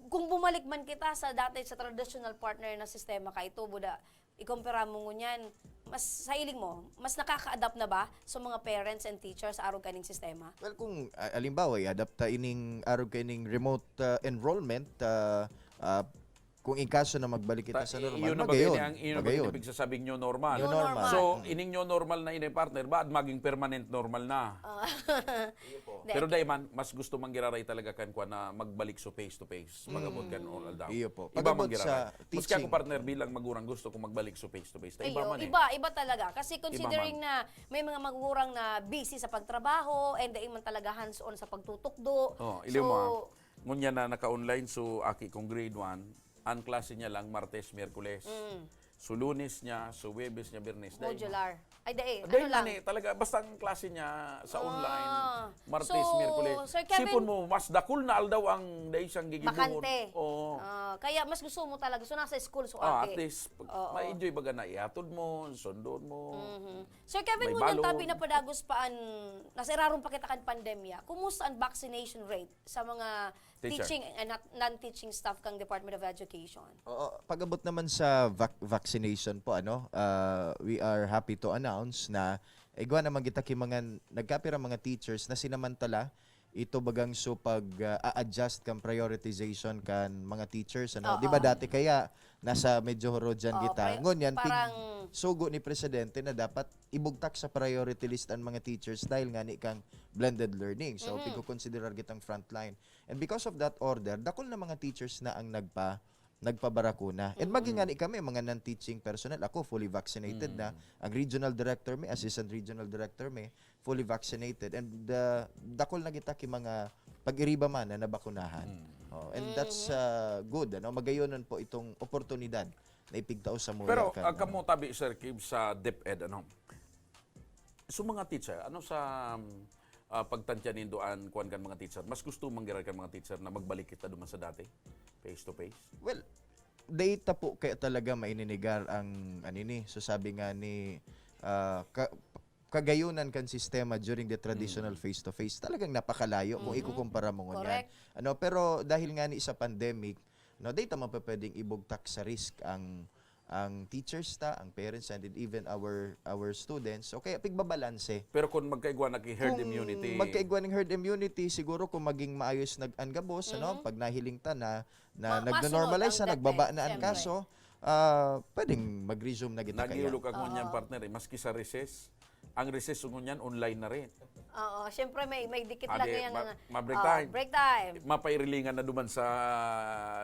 kung bumalik man kita sa dati sa traditional, partner, na sistema kaito, buda, ikumpara mo ngunyan, mas sa iling mo, mas nakaka-adapt na ba sa mga parents and teachers sa arog kaning sistema? Well, kung, ah, alimbawa, i-adapt ta ining arog kaining remote, ah, enrollment, ah, ah, kung in kaso na magbalik kita Ta-, sa normal, iyon na ba magayon, ini ang, iyon na ba magayon. ini pigsasabing new normal? New New normal. normal. So, Mm. ining new normal na ini, partner, ba at maging permanent normal na? Ah. Iyo po. Hindi, Pero okay. dai man, mas gusto man giraray talaga kan kwan na magbalik so face to face, mag-abot kan Mm. all daw. Iyo po. Iba man Pag-abot giraray. sa Maski ako, teaching. partner, bilang magurang, gusto ko magbalik so face to face. Ta iba Iyo, man eh. iba, iba talaga. Kasi Iba considering man. na may mga magurang na busy sa pagtrabaho and dai man talaga hands-on sa pagtutukdo. Oh, So, iliw mo, ah. Ngunyan na naka-online, so aki kong grade one, ang klase niya lang Martes, Miyerkules. Mm. So Lunes niya, so Huwebes niya, Biyernes, dai. Modular. Ay, dai. Dahil Ano lang? nga ni, talaga, basta ang klase niya sa Ah. online, Martes, So, Miyerkules. Sir Kevin, Sipon mo, mas dakul na aldaw ang dai siyang gigibohon. Bakante. Oo. Ah, kaya mas gusto mo talaga. So, nasa school, so Ah, ate. at least, Oo. ma-enjoy baga na ihatod mo, sundon mo. Mhm. Sir Kevin, May ngunyan balon. tabi na padagos pa an, nasa irarom pa kita kan pandemya. Kumusta ang vaccination rate sa mga Teacher. teaching and not, non-teaching staff kang Department of Education? Oo, pag-abot naman sa vac- vaccination po, ano, ah, we are happy to announce na igwa naman kita ki mga nagkapira mga teachers na sinamantala ito bagang so pag ah, a-adjust kan prioritization kan mga teachers, ano. Oo. Di ba dati kaya nasa medyo hurudyan Oo, kita? pre- Ngunyan, pig- parang sugo ni presidente na dapat ibugtak sa priority list ang mga teachers dahil nga ni kang blended learning. So, Mhm. pigkukonsiderar kitang frontline. And because of that order, dakul na mga teachers na ang nagpa nagpabarakuna. And Mhm. maging nga ni kami, mga non-teaching personnel, ako fully vaccinated na. Ang regional director mi, assistant regional director mi, fully vaccinated. And uh, dakul na kita ki mga pag-iriba man na nabakunahan. Oh, and that's uh, good. Ano, magayonon po itong oportunidad na ipigtao sa muya Pero kan, ah, ano. Kamo tabi, Sir Kim, sa DepEd, ano? So, mga teacher, ano sa um, ah, pagtantya nindo an kuan kan mga teacher? Mas gusto man giraray kan mga teacher na magbalik kita duman sa dati? Face to face? Well, data po kaya talaga maininigar ang anini. So sabi nga ni ah, ka- kagayonan kan sistema during the traditional face-to-face, talagang napakalayo kung ikukumpara mo ngunyan. Correct. Ano, pero dahil nga ni sa pandemic, no, data man pa pwedeng ibugtak sa risk ang ang teachers ta, ang parents, and even our our students. O kaya pigbabalanse. Pero kung magkaigwa na ki herd Kung immunity, magkaigwa ng herd immunity, siguro kung maging maayos nag ang gabos, ano, pag nahiling ta na, na Ma- nagno-normalize masunod na, ang nagbaba DepEd, na ang siyempre. kaso, ah, pwedeng mag-resume na kita kaya. nag-iulog ako niyan, partner, eh. Maski sa recess, ang recess ngunyan online na rin. Oo, siyempre may may dikit Ah, lang di, ngayang ma- ma-break ah, time. break time. Mapairilingan na duman sa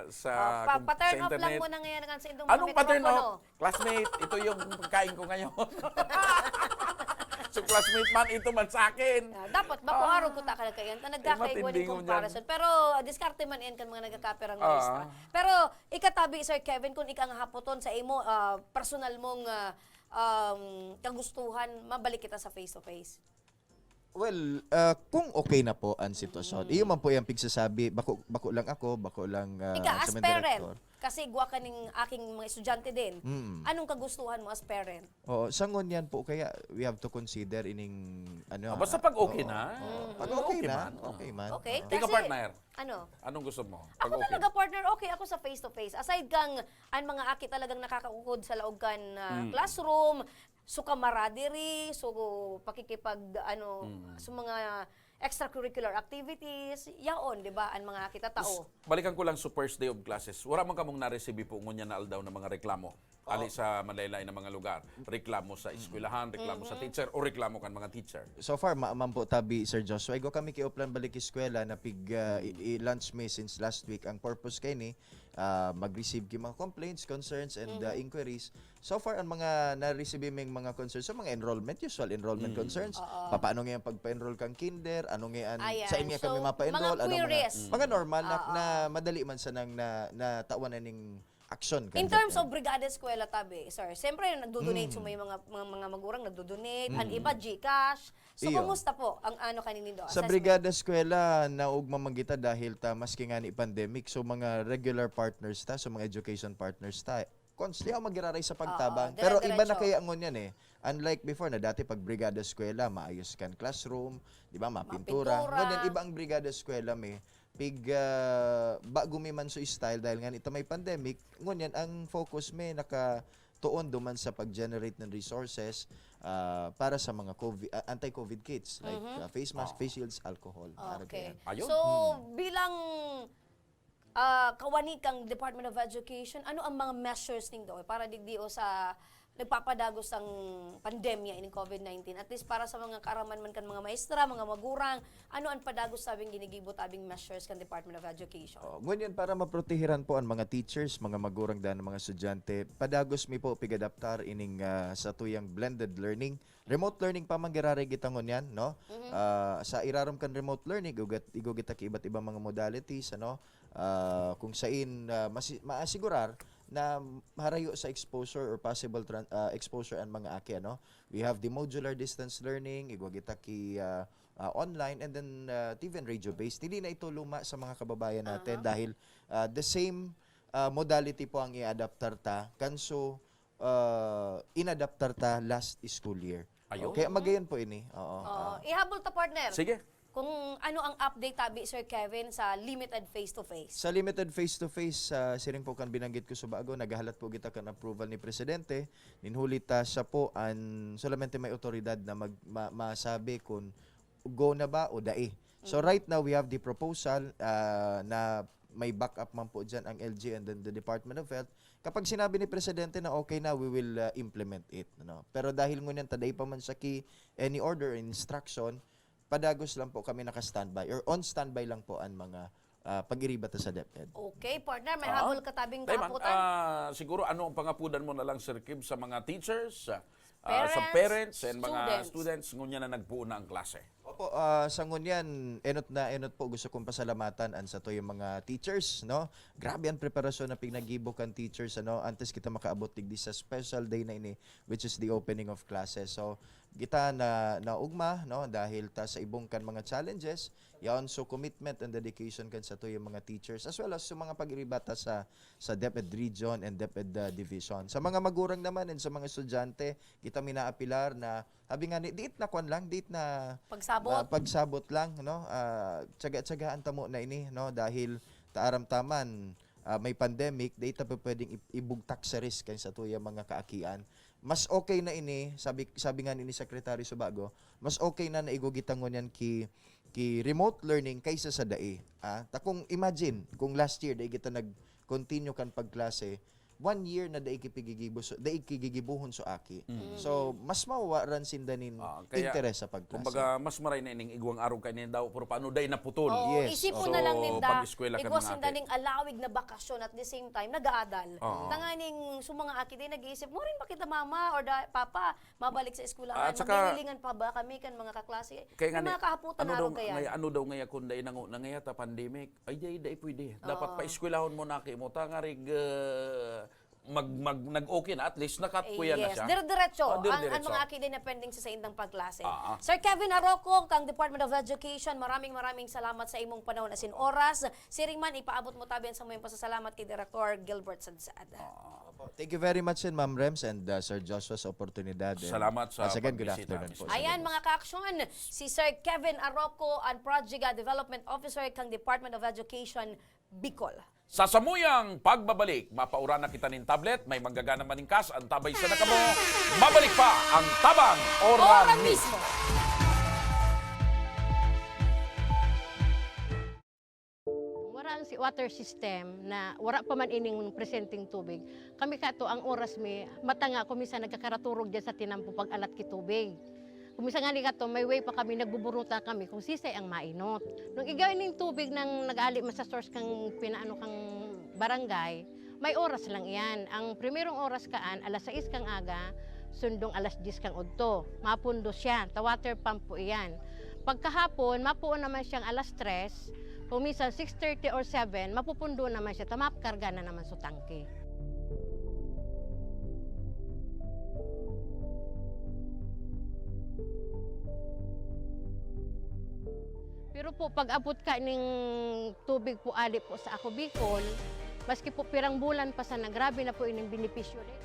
sa, Ah, pa, com- pa-turn sa off lang internet. muna ngayon ang sa indong mga Anong pa-turn mikropono. off? Classmate, ito yung pagkain ko ngayon. So, classmate man, ito man sa akin. Ah, dapat bakuharo ko ta ka kaya nagkakaigwa matindi ning ngunyan. Comparison. Pero ah, diskarte man yan kan mga nagkakapirang maestra. Pero ikatabi, Sir Kevin, kung ika nga hapoton sa imo ah, personal mong ah, um, kagustuhan, mabalik kita sa face-to-face. Well, ah, kung okay na po ang sitwasyon, iyo man po yung pigsasabi, bako, bako lang ako, bako lang ah, Ika, as sa mga parent, direktor. Kasi igwa ka ning aking mga estudyante din. Mm. Anong kagustuhan mo as parent? Oo, sa ngunyan po, kaya we have to consider ining ano. Ah, basta ah, pag okay oo, na. oo. Pag Mm, okay, okay na, man. okay man. Okay? Oo. Ikaw, Kasi, partner, ano? Anong gusto mo? Ako Pag okay. talaga, partner, okay ako sa face-to-face. Aside kang ang mga aki talagang nakakaukod sa laog kan ah, Mm. classroom, so camaraderie, so pakikipag, ano, Mm. sa mga extracurricular activities, yaon, di ba, ang mga aki tatao. Balikan ko lang sa first day of classes. Wala man kamong na-receive po ngunyan na aldaw na mga reklamo. Ali sa malaylay na mga lugar. Reklamo sa eskwelahan, reklamo sa teacher, o reklamo kan mga teacher. So far, maaman po tabi, Sir Joshua. Igwa kami ki Oplan Balik Eskwela na pig ah, i- i-launch mi since last week. Ang purpose kay ni, ah, mag-receive ki mga complaints, concerns, and ah, inquiries. So far, ang mga na-receive ming mga concerns sa mga enrollment, usual enrollment concerns. Papaano nga yung pagpa-enroll kang kinder? Ano nga ang, Ayan. saan nga So, kami mapa-enroll? mga Ano mga, queries. mga normal na, Oo. na madali man sanang na, natawan na ning action. In kan terms DepEd. of Brigada Eskwela, tabi, sir, siyempre, nagdo-donate, so may mga, mga, mga magurang nagdo-donate, ang iba, GCash. So, Iyo. kumusta po ang ano kaninyo? Sa Brigada Eskwela, naugma man kita dahil ta maski nga ni pandemic, so mga regular partners ta, so mga education partners ta, constantly ako magiraray sa pagtabang. Oo, Pero iba na dire-diretso. kaya ngunyan eh. Unlike before na dati pag Brigada Eskwela, maayos kan classroom, di ba, mapintura. Mapintura. Ngunyan iba ang Brigada Eskwela, may pig ah, bago mi man so style dahil nga nito may pandemic, ngunyan ang focus may naka tuon duman sa pag-generate ng resources ah, para sa mga COVID, ah, anti-COVID kits like ah, face mask, face shields, alcohol. Para Okay. diyan. Ayun. So, bilang ah, kawani kang Department of Education, ano ang mga measures nindo para digdi o sa nagpapadagos ang pandemya ining COVID nineteen? At least para sa mga kaaraman man kan mga maestra, mga magurang, ano ang padagos sabing ginigibo tabing measures kan Department of Education? Oh, ngunyan para maprotehiran po ang mga teachers, mga magurang dan mga estudyante, padagos mi po pigadaptar ining ah, sa tuyang blended learning. Remote learning pa man giraray kita ngunyan, no? Ah, sa irarom kan remote learning, igo git-, igo kita ki iba't ibang mga modalities, ano? Ah, kung sain ah, masi- maasigurar na harayo sa exposure or possible tran-, ah, exposure an mga aki, ano? We have the modular distance learning, igwa kita ki, ah, ah, online, and then, ah, T V and radio based. Hindi na ito luma sa mga kababayan natin Aha. dahil, ah, the same, ah, modality po ang i-adaptar ta. Kanso, ah, inadaptar ta last school year. Ayun. Kaya magayon po ini. Oo, Oo. ah. Ihabol ta, partner. Sige. Kung ano ang update tabi, Sir Kevin, sa limited face-to-face? Sa limited face-to-face, ah, siring po kan binanggit ko sa bago, naghahalat po kita kan approval ni Presidente, nin huli ta siya po an solamente may otoridad na mag-, ma-, masabi kung go na ba o dai. So, Mm. right now, we have the proposal, ah, na may backup man po dyan ang L G and then the Department of Health. Kapag sinabi ni Presidente na okay na, we will, ah, implement it, ano. Pero dahil ngunyan ta dai pa man siya ki any order or instruction, padagos lang po kami naka-standby or on standby lang po ang mga, ah, pag-iriba ta sa DepEd. Okay, partner, may Ah. habol ka tabing Tayo, ma'am. kahapotan? Ah, siguro ano ang pangapodan mo na lang, Sir Kim, sa mga teachers, ah, ah, sa Parents, parents and mga students. students, ngunyan na nagpuon na ang klase? Opo, ah, sa ngunyan, enot na enot po, gusto kong pasalamatan ang satuyang mga teachers, no? Grabe ang preparasyon na pinaggibo kan teachers, ano? Antes kita makaabot digdi sa special day na ini, which is the opening of classes. So, kita na naugma, no, dahil ta sa ibong kan mga challenges, yaon so commitment and dedication kan satuyang mga teachers, as well as sa mga pag-iriba ta sa, sa DepEd Region and DepEd, ah, Division. Sa mga magurang naman and sa mga estudyante, kita minaapilar na, sabi nga ni, diit na kwan lang, diit na, Pagsabot. na pagsabot lang, no? Ah, tsaga-tsagaan ta mo na ini, no? Dahil taaram taman, ah, may pandemic, di ta pa pwedeng i-, ibugtak sa risk kan satuyang mga kaakian. Mas okay na ini, sabi, sabi nga ni Secretary Subago, mas okay na naigugit ta ngunyan ki, ki remote learning kaysa sa dai. Ah, ta kung imagine, kung last year, dai kita nag-continue kan pagklase, one year na dai kipigigibo so, dai kigigibohon so aki. Mm. So, mas mawawaran sinda nin Ah, kaya, interes sa pagklase. kumbaga, mas maray na ining igwang arog kaini daw, pero paano dai naputol? Oo, Yes, isipon oo. na lang So, ninda, pag-eskwela kan igwa mga sinda aki. ning alawig na bakasyon at the same time, nag-aadal. Oo. Tanganing sa mga aki din nag-iisip, "Mo rin ba kita, mama or da-, papa, mabalik sa eskwelahan? At saka, Maghihilingan pa ba kami kan mga kaklase?" Kaya May nga ni, mga kahapotan ano na daw ron kaya. ngay-, ano daw ngaya kung dai nango-, nangaya ta pandemic? Ay, dai, dai pwede. Dapat Oo. paeskwelahon mo na aki mo. Tangarig, ah, mag, mag, nag-okay na, at least nakatkuya na Yes, siya. dire-diretso. Oh, Ang, ang dire-diretso. mga aki din na pending sa saindang pagklase. Ah, ah. Sir Kevin Aroco, kang Department of Education, maraming, maraming salamat sa imong panahon asin oras. Siring man, ipaabot mo tabi an samuyang pasasalamat kay Director Gilbert Sadsad. Ah. Opo. Thank you very much, Ma'am Rems and, uh, Sir Joshua, sa oportunidad. And Salamat sa once again, good pag-bisita, afternoon Miss po sa Ayan, Rems. mga kaaksyon, si Sir Kevin Aroco, ang Project Development Officer kang Department of Education, Bicol. Sa samuyang pagbabalik, mapaura na kita nin tablet, may manggagana maningkas, antabay sana kamo. Mabalik pa ang Tabang Oran Oran Mismo. mismo. Wara ang si-, water system na wara pa man ining presenteng tubig. Kami kato, ang oras mi, mata nga ako minsan nagkakaraturog dyan sa tinampo pag alat ki tubig. Kung minsan nga ni kato, may way pa kami, nagbuburuta kami kung sisay ang mainot. Nung igay ning tubig nang nag-ali man sa source kang pinaano kang barangay, may oras lang iyan. Ang primerong oras kaan, alas sais kang aga, sundong alas diyes kang udto. Mapundo siya, ta water pump po iyan. Pagkahapon, mapuon naman siyang alas tres, kung minsan six thirty or seven, mapupundo naman siya, ta makarga na naman sa tangke. Pero po, pag-abot ka ning tubig po ali po sa Ako Bicol, maski po pirang bulan pa sana, grabe na po ining benepisyo rin.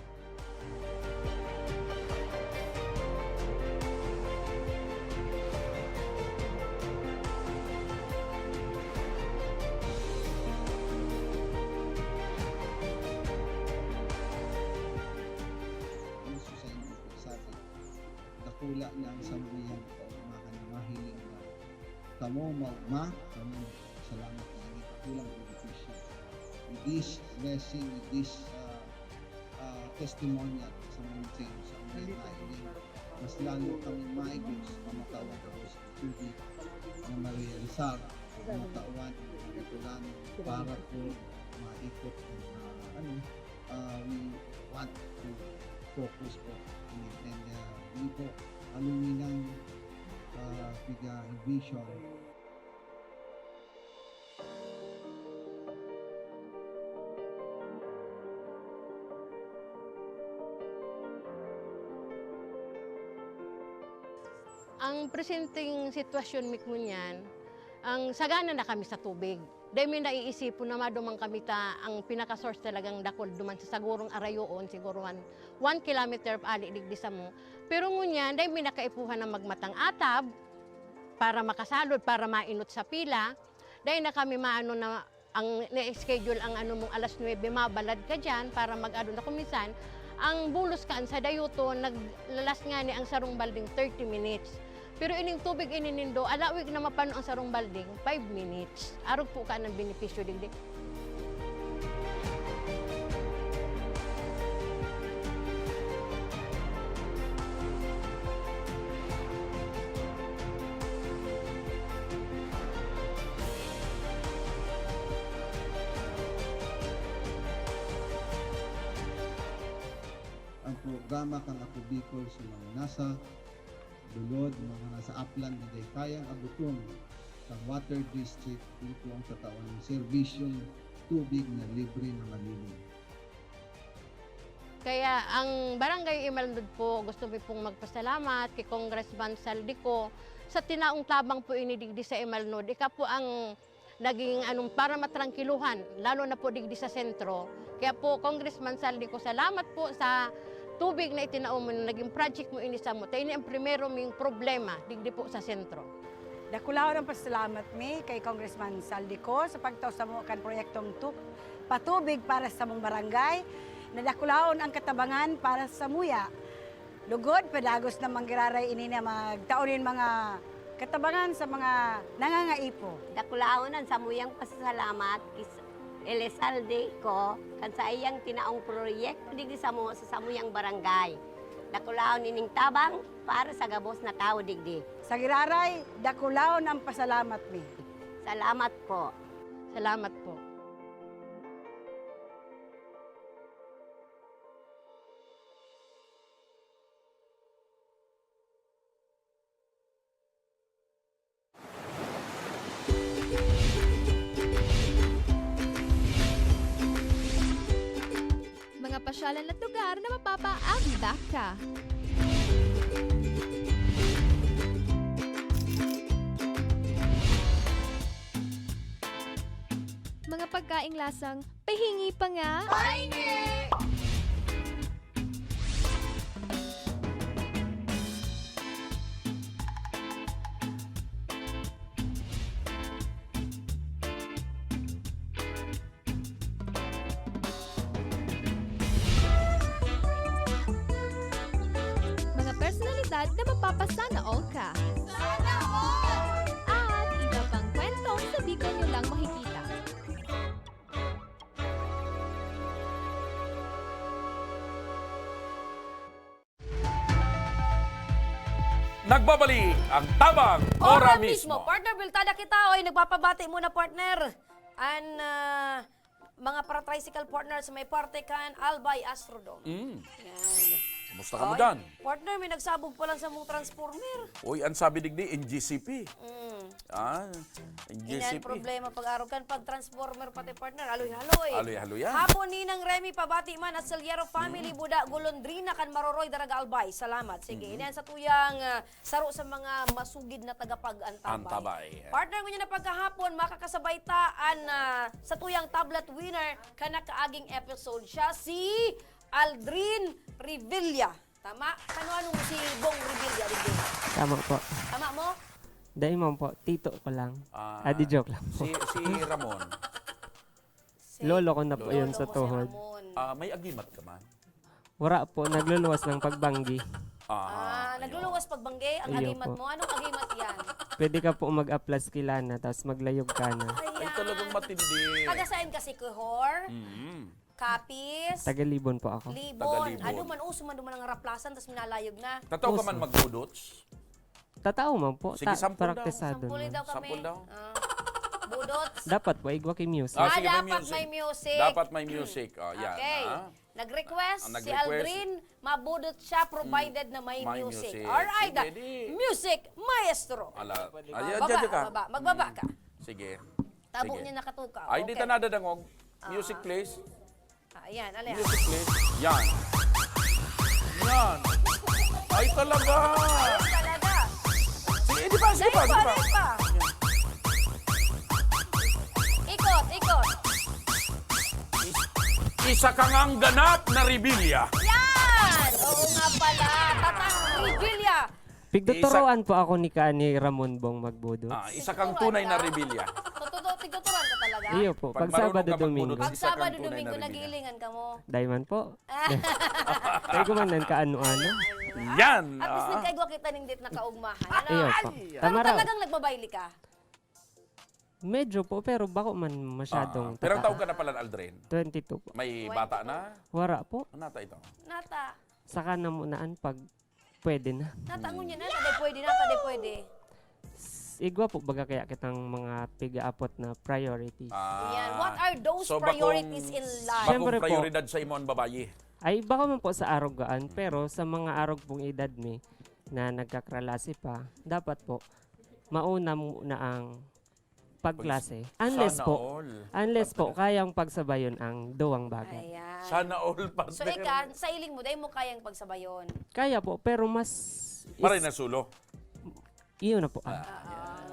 Ano sa inyo po, sabi, dakula na ang samuyang kaugmahan na mahiling na kamo maugma, kamo salamat na ini dakulang benepisyo. With this blessing, with this, ah, ah, testimonial sa mga sa mga nahiling, mas lalo kami maigos, pamatawan ko sa tubig na marealisar, pamatawan ang mga para po maikot ang, ah, ano, ah, we want to focus po. And, and, ah, hindi po aluminang, ah, piga vision. Presenteng sitwasyon mi ngunyan, ang sagana na kami sa tubig. Dai mi naiisipon na maduman kami ta ang pinaka-source talagang dakul duman sa sagurong arayoon, siguro one, one kilometer ali digdi samo. Pero ngunyan, dai mi na kaipuhan na magmatang atab para makasalod, para mainot sa pila. Dai na kami maano na ang na-schedule ang ano mong alas nuebe, mabalad ka diyan para mag-ano na. Kung minsan, ang bulos kaan sa dayuton, naglalas ngani ang sarong balding thirty minutes. Pero ining tubig ini nindo, alawig na mapano ang sarong balding, five minutes. Arog po ka ng benepisyo digdi. Ang programa kan Ako Bicol sa mga nasa lulod, mga nasa aplan na dai kayang aboton kan water district, ito ang tatawan ng serbisyong tubig na libre na malinis. Kaya ang Barangay Imalnod po, gusto mi pong magpasalamat kay Congressman Saldico sa tinaong tabang po ini digdi sa Imalnod. Ika po ang naging anong para matrangkiluhan, lalo na po digdi sa sentro. Kaya po, Congressman Saldico, salamat po sa tubig na itinao mo, naging project mo ini samo. Ta ini ang primero ming problema digdi po sa sentro. Dakulaon ang pasalamat mi kay Congressman Saldico sa pagtao samo kan proyektong tu- patubig para sa samong barangay. Nadakulaon ang katabangan para sa muya. Lugod, padagos na manggiraray ini na magtao nin mga katabangan sa mga nangangaipo. Dakulaon ang samuyang pasasalamat kis Elizalde ko kan sa iyang tinaong proyekto digdi samo sa samuyang barangay. Dakulaon ining tabang para sa gabos na tawo digdi. Sa giraray, dakulaon ang pasalamat mi. Salamat po. Salamat po. Mga pasyalan at lugar na mapapaabdak ka. Mga pagkaing lasang pahingi pa nga. Pahingi! Mga personalidad na mapapasana all ka. Sana all! At iba pang kwentong sa Bicol nyo lang makikita. Nagbabalik ang Tabang Ora Mismo. Partner, biltada kita. Oy, nagpapabati muna, partner. An ah, mga para-tricycle partner sa may parte kan Albay Astrodome. Mm. Yan. Kumusta ka mo Oy, dyan? Partner, may nagsabog pa lang sa mong transformer. Uy, ang sabi digdi, N G C P. Mm. Ah, N G C P. Inan problema pag-arog kan pag-transformer pati partner. Aloy-haloy. Aloy-haloy yan. Hapon, Ninang Remy, pabati man at Saliero family, mm. Buda, Golondrina, kan Maroroy, Daraga Albay. Salamat. Sige, mm-hmm. Inan sa tuyang ah, saro sa mga masugid na tagapag-antabay. Antabay. Partner, ngunyan na pagkahapon, makakasabay ta an ah, sa tuyang tablet winner kan nakaaging episode. Siya si Aldrin Revilla. Tama? Kano-ano mo si Bong Revilla, Revilla? Tama po. Tama mo? Dai man po, tito ko lang. Ah, di joke lang po. Si, si Ramon. Si Lolo ko na po Lolo yun sa mo si tuhod. Ramon. Ah, may agimat ka man? Wara po, nagluluwas ng pagbanggi. Ah, Ah, ayun. Nagluluwas pagbanggi ang Iyo agimat po. Mo. Anong agimat yan? Pwede ka po mag-aplas kilana, tapos maglayog ka na. Ay, Ayan. Talagang matindi. Taga saan ka, si Kuhor? Mm. Capiz? Tagalibon po ako. Libon. Tagalibon. Ano man, uso man duman ang raplasan, tas minalayog na. Tataw ka man Uso. magbudots? Tatao man po. Sige, Ta- sampol daw. Praktisado Sampuli man. daw kami. Sampol daw. Ah, budots. Dapat po, igwa ki music. Ah, Ah, sige, may dapat music. may music. Dapat may music. Oh, yan. Okay. Ah. Nag-request Ang si request. Aldrin, mabudot siya provided na may May music. music. Alright. Sige, di. Music, maestro. Ala. Ayan, Baba, dyan ka. baba. Magbaba ka. Sige. Tabo Sige. niya nakatukaw. Ay, di Okay. ta nadadangog. Music, Ah. please. Ah, ayan, alin? Music, please. Yan. Yan. Ay, talaga. Ay, talaga. Sige pa, sige pa. Ikot, ikot. Isa ka ngang ganap na rebilya. Yan! Oo nga pala. Tatang rebilya. Pigtuturoan po ako ni ka ni Ramon Bong Magbudo. Ah, isa kang tunay na rebilya. Totoo, tigtuturuan ka talaga? Iyo po, pag Sabado, Domingo. Pag Sabado, Domingo, nagiilingan ka mo. Daiman po. Kaya ko man nang kaano-ano. Yan! At least nagkaigwa kita ning dit na kaugmahan. Ano? Iyo po. Tama raw. Talagang nagbabayli ka? Medyo po, pero bako man masyadong Ah, pero ang taon ka na pala, Aldrin? Twenty-two po. May bata na? Wara po. Ano ata ito? Nata. Saka na munaan pag pwede na. Nata, ngunyan na, taday pwede, nata, taday pwede. Igwa po baga kaya kitang mga pigaapot na priorities. Ah. Yan. What are those So, bakong- priorities in life? Bakong Siyempre po. prioridad sa imo ang babayi? Ay, baka man po sa arugaan, pero sa mga arog pong edad mi na nagkakralasi pa, dapat po, mauna muna ang pagklase. Unless Sana po, all. unless po, kayang pagsabayon ang duwang bagay. Ayan. Sana all, partner. So, ika, sa iling mo, dahil mo kayang pagsabayon. Kaya po, pero mas... Maray na sulo. Iyo na po. Ah. Ah,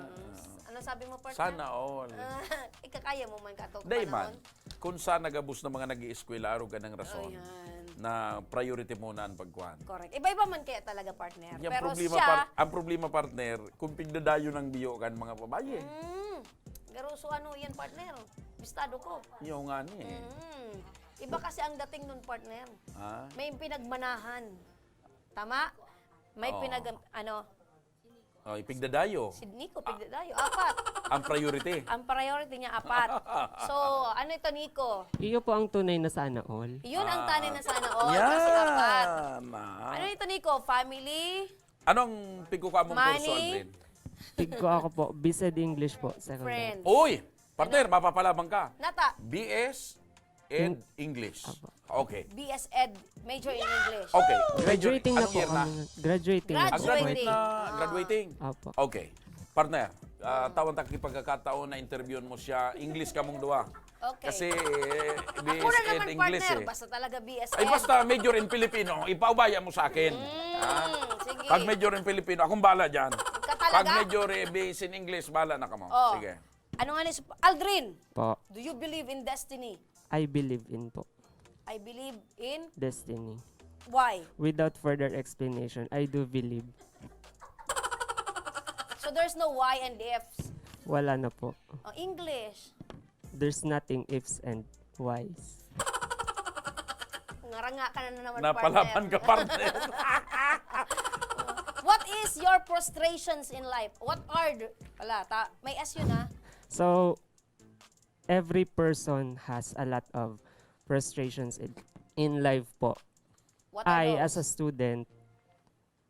ano sabi mo, partner? Sana all. Ah, ikakaya mo man ka to Dai man. Panahon? Kung sa nagabos na mga nag-ieskwela, arog ka ng rason Ayan. na priority muna ang pagkuhan. Correct. Iba-iba man kaya talaga, partner. Yung Pero problema, siya, par- ang problema, partner, kung pigdadayo ng biyo kan mga babayi. Mm. Garuso ano yan, partner? Bistado ko. Yung nga ni eh. Mm. Iba kasi ang dating nun, partner. Ha? May pinagmanahan. Tama? May Oo. pinag... ano? Oh, ipigdadayo. Si Nico, pigdadayo. Apat. Ang priority. Ang priority niya, apat. So, ano ito, Nico? Iyo po ang tunay na sana all. Yun ang Ah. tunay na sana all. Kasi apat. Yan, ah. Ano ito, Nico? Family? Anong pigkukuha mong kurso, Money? Aldrin? Tig ko ako po, B S Ed English po, second Friend. Uy! Partner, mapapalabang ka. Nata. B S Ed English. Apo. Okay. B S Ed, major in English. Okay. Graduating na Anong po year na? kami. Graduating na Ah, po. Graduating. graduate na. Graduating. Apo. Okay. Partner, ah, tawan ta ki pagkakataon na interviewon mo siya. English kamong duwa. Okay. Kasi eh, Ako na B S Ed naman, English partner. eh. Basta talaga B S Ed. Ay, basta major in Filipino, ipaubaya mo sa akin. Mm, Ha? sige. Pag major in Filipino, akong bala dyan. Ka talaga? Pag major eh, based in English, bala na kamo. Oh. Sige. Ano nga ni Sup-, Aldrin, Po. do you believe in destiny? I believe in po. I believe in Destiny. Why? Without further explanation, I do believe. So there's no why and ifs. Wala na po. Oh, English. There's nothing ifs and whys. Ngaranga ka na naman, Napalaban partner. ka, partner. What is your frustrations in life? What are the, wala, ta, may S yun ah. So, every person has a lot of frustrations in, in life po. What are I, those? as a student,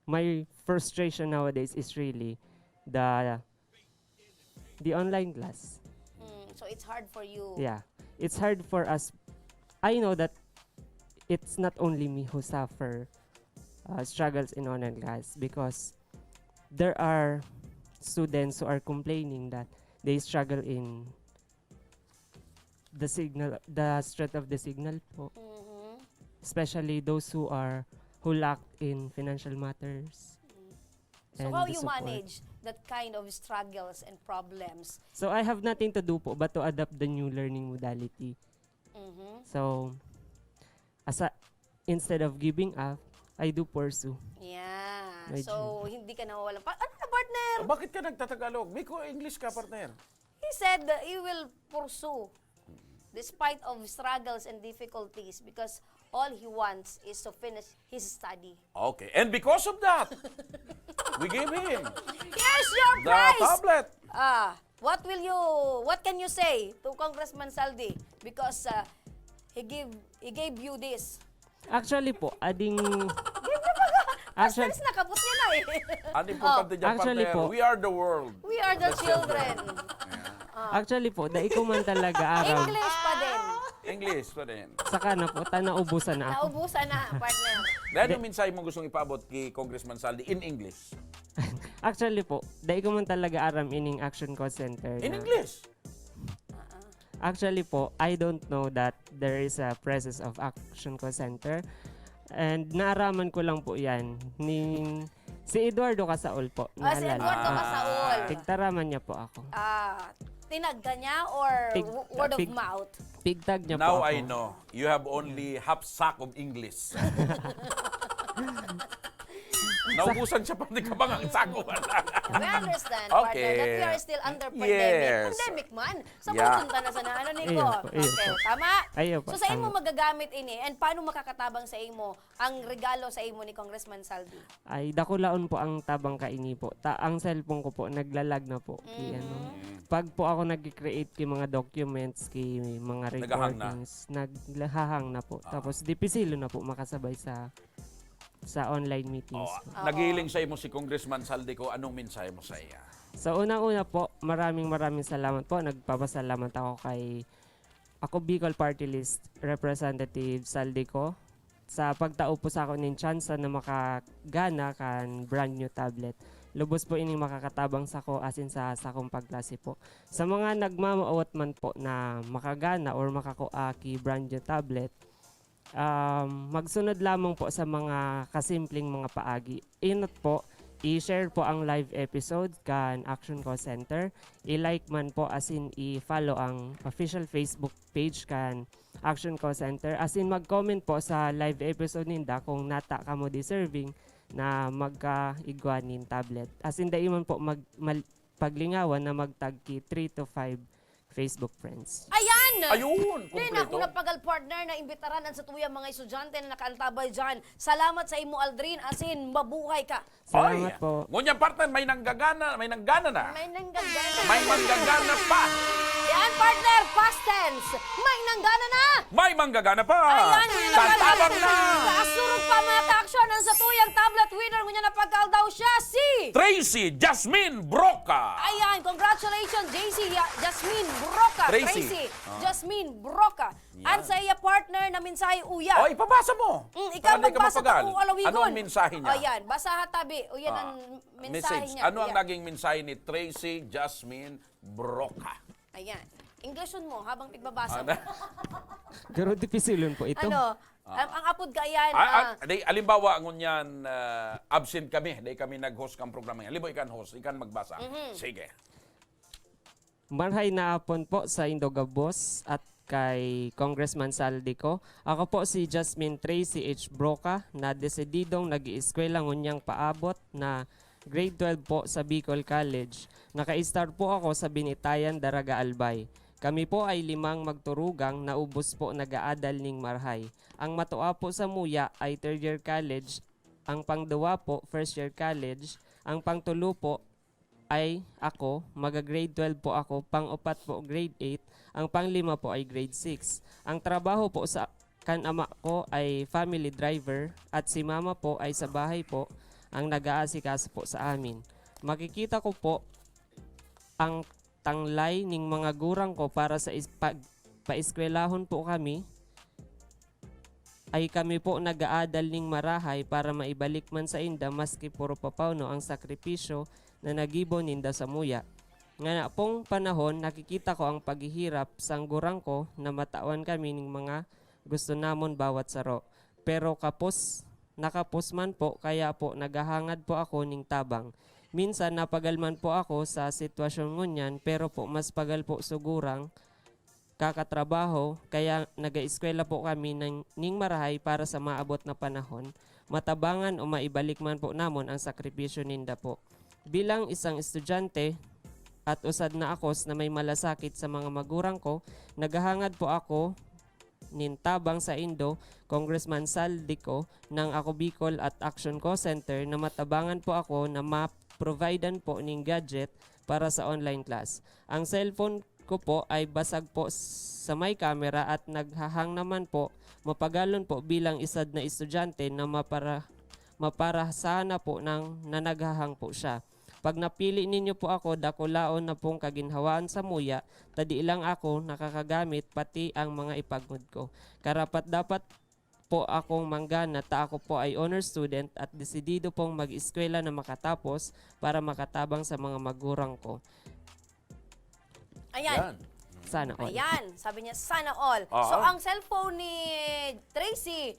my frustration nowadays is really the the online class. Mm, so it's hard for you. Yeah. It's hard for us. I know that it's not only me who suffer uh, struggles in online class because there are students who are complaining that they struggle in the signal, the strength of the signal po. Mm-hmm. Especially those who are, who lack in financial matters. Mm. So and how the you support. manage that kind of struggles and problems? So I have nothing to do po but to adapt the new learning modality. Mm-hmm. So, asa, instead of giving up, I do pursue. Yeah. Medyo. So, hindi ka nawawalan. Pa- ano na, partner? O, bakit ka nagtatagalog? May ko English ka, partner. He said that he will pursue despite of struggles and difficulties because all he wants is to finish his study. Okay. And because of that, we gave him Here's your the prize! tablet. Ah, what will you, what can you say to Congressman Saldi? Because uh, he give he gave you this. Actually po, ading... Actually, First, nakabot niya na eh. Ang importante dyan, Actually partner, po. we are the world. We are the children. Actually po, dai ko man talaga aram. English pa din. English pa din. Saka na po, ta naubusan na ako. Naubusan na, partner. Dahil yung mensahe mo gustong ipaabot kay Congressman Saldi in English. Actually po, dai ko man talaga aram ining Action Call Center. In na- English? Actually po, I don't know that there is a presence of Action Call Center. And naaraman ko lang po yan ning Si Eduardo Casaol po, Ah, si naalala. Eduardo Ah. Casaol. Pigtaraman niya po ako. Ah, tinag ka niya or Pig- w- word of pig- mouth? Pigtag niya Now po ako. I know. You have only half sack of English. Naubusan siya pati kabang ang sako. We understand, partner, that we Okay. are still under pandemic. Yes. Pandemic man. Sa Yeah. Pupunta na sana, ano, Nico? Iyo po, iyo Okay, po. tama? Iyo po, So, sa imo tama. magagamit ini, and paano makakatabang sa imo ang regalo sa imo ni Congressman Saldi? Ay, dakulaon po ang tabang kaini po. Ta ang cellphone ko po, naglalag na po. Ki, ano, Mm. pag po ako nag-create ki mga documents, ki mga Naghahang na. recordings, naghahang na po. Ah. Tapos, dipisilo na po makasabay sa sa online meetings Oh, po. Oo. Nagiling sa imo si Congressman Saldi ko, anong mensahe mo sa iya? So, unang-una po, maraming maraming salamat po. Nagpapasalamat ako kay Ako Bicol Party List Representative Saldico sa pagtao po sa ako nin tsansa na makagana kan brand new tablet. Lubos po ining makakatabang sako asin sa sakong pagklase po. Sa mga nagmamawot man po na makagana or makakua ki brand new tablet, um, magsunod lamang po sa mga kasimpleng mga paagi. Inot po, i-share po ang live episode kan Action Call Center. I-like man po asin i-follow ang official Facebook page kan Action Call Center. Asin mag-comment po sa live episode ninda kung nata kamo deserving na magkaigwa nin tablet. Asin dai man po mag, mal, paglingawan na magtag ki three to five Facebook friends. Ayan! Ayun! Di na ako Kumpleto. napagal, partner, na imbitaran ang satuyang mga estudyante na nakaantabay dyan. Salamat sa imo, Aldrin, asin mabuhay ka. Salamat Oy, po. Ngunyan, partner, may nanggagana, may nanggana na. May nanggagana. May manggagana pa. Yan, partner, past tense. May nanggana na. May manggagana pa. Ayan, may Tatabang nanggagana na. Kasurog pa, mga ka-action, ang satuyang tablet winner ngunyan na pagkaldaw siya, si Tracy Jasmine Broca. Ayan, congratulations, J C Ya- Jasmine Broca. Tracy. Tracy, Ah. Jasmine Broca. Yan. At sa iya partner na mensahe, uya. O, ipabasa mo. Mm, ikaw Para di ka magbasa mapagal. ta, o, alawigon. Ano ang mensahe niya? O, yan. Basaha tabi. O, yan Ah, ang mensahe niya. Ano ang Uya. Naging mensahe ni Tracy Jasmine Broca? Ayan. Englishon mo habang pigbabasa Ano? mo. Pero dipisilon po ito. Ano? Ang, ang apod ka yan, Ah, ah, ah, di, alimbawa, ngunyan, ah, absent kami, di kami nag-host kang programa yan. Halimbawa, ikan host, ikan magbasa. Mhm. Sige. Marhay na apon po sa indo gabos at kay Congressman Saldico. Ako po si Jasmine Tracy H. Broca, na desididong nag-ieskwela ngunyang paabot na grade twelve po sa Bicol College. Naka-start po ako sa Binitayan, Daraga, Albay. Kami po ay limang magturugang na ubos po nag-aadal ning marhay. Ang matua po samuya ay third year college, ang pangduwa po first year college, ang pangtulo po ay ako, maga-grade twelve po ako, pang-upat po grade eight, ang panglima po ay grade six. Ang trabaho po sa kan ama ko ay family driver at si mama po ay sa bahay po ang nag-aasikaso po sa amin. Makikita ko po ang tanglay ning mga gurang ko para sa is-, pag-, paeskwelahon po kami, ay kami po nag-aadal ning marahay para maibalik man sa inda maski puro papawno ang sakripisyo na nagibo ninda samuya. Ngana pong panahon, nakikita ko ang paghihirap sang gurang ko na matawan kami ning mga gusto namon bawat saro. Pero kapos, nakapos man po, kaya po naghahangad po ako ning tabang. Minsan napagal man po ako sa sitwasyon ngunyan, pero po mas pagal po sugurang kakatrabaho, kaya nag-eskwela po kami ng, ning marahay para sa maabot na panahon, matabangan o maibalik man po namon ang sakripisyo ninda po. Bilang isang estudyante at usad na akos na may malasakit sa mga magurang ko, naghahangad po ako nin tabang saindo, Congressman Saldico, ng Ako Bicol at Action Call Center na matabangan po ako na ma-providean po ning gadget para sa online class. Ang cellphone ko po ay basag po sa may camera at naghahang naman po, mapagalon po bilang isad na estudyante na mapara-, maparasahan na po ng, na naghahang po siya. Pag napili ninyo po ako, dakulaon na pong kaginhawaan samuya, ta di lang ako nakakagamit, pati ang mga ipagngod ko. Karapat-dapat po akong manggana, ta ako po ay honor student at desidido pong mag-eskwela na makatapos para makatabang sa mga magurang ko. Ayan. Yan. Sana all. Ayan, sabi niya, sana all. Oo. So, ang cellphone ni Tracy,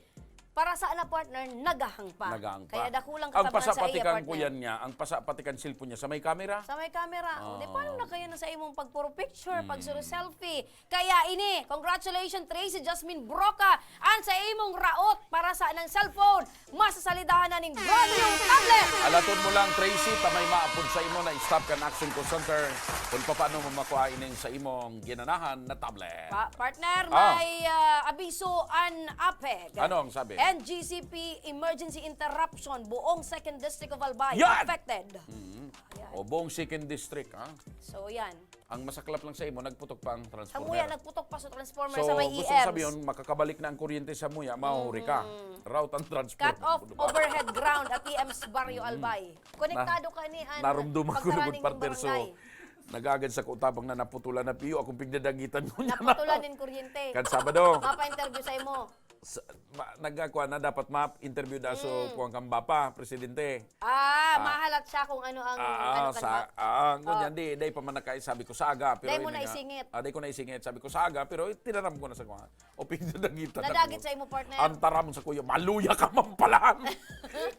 Para sa ana, partner, nagahang pa. Nagahang pa. Kaya dakulang Ang katabngan sa iya, pasapatikan ko partner. yan niya, ang pasapatikan cellphone niya sa may camera. Sa may camera. O, di, Oo. paano na kaya na sa imong pagpuro picture, Mm. pagsuro selfie? Kaya ini, congratulations, Tracy Jasmine Broca, an sa imong raot para sa anang cellphone. Masasalidahan na ning brand new tablet. Alaton mo lang, Tracy, ta may maapod sa imo na stop kan Action Call Center kung paano mo makuha ining sa imong ginanahan na tablet. Pa-, partner, Ah. may, ah, abiso an APEC. Ano ang sabi? N G C P emergency interruption, buong Second District of Albay Yan! affected. Mm. Yan. O, buong Second District, ha? So, yan. Ang masaklap lang sa imo, nagputok pa ang Sa transformer. Muya, nagputok pa sa transformer So, sa may gusto ko E Ms. sabihin, makakabalik na ang kuryente sa Muya, mahuhuri ka. Mm. Route ang transformer. Cut off overhead ground at E Ms Barrio Mm. Albay. Konektado Na-, ka ni, an narumduman ko pagdara lugod, ning partner, so, barangay. nagagad sa kutabang na naputulan na piyo, akong pigdadagitan mo niya na. Naputulan nin kuryente. Kan Sabado. Mapa-interview sa imo. Sa, ma-, nagkakuha na dapat ma-interview da so Mm. kuwang kang Bapa, presidente. Ah, Ah. mahalat siya kung ano ang, Ah, ano kan sa, Bapa. ah, ngunyan Oh. di, dai pa man nakain, sabi ko, sa aga, pero Dai mo yun na nga. isingit. Ah, dai ko na isingit. Sabi ko, sa aga, pero tinaram ko na sa kuwang. O, pinadagit na Nadagit dagit. sa imo, partner? Ang taram sa kuya, "Maluya ka man pala."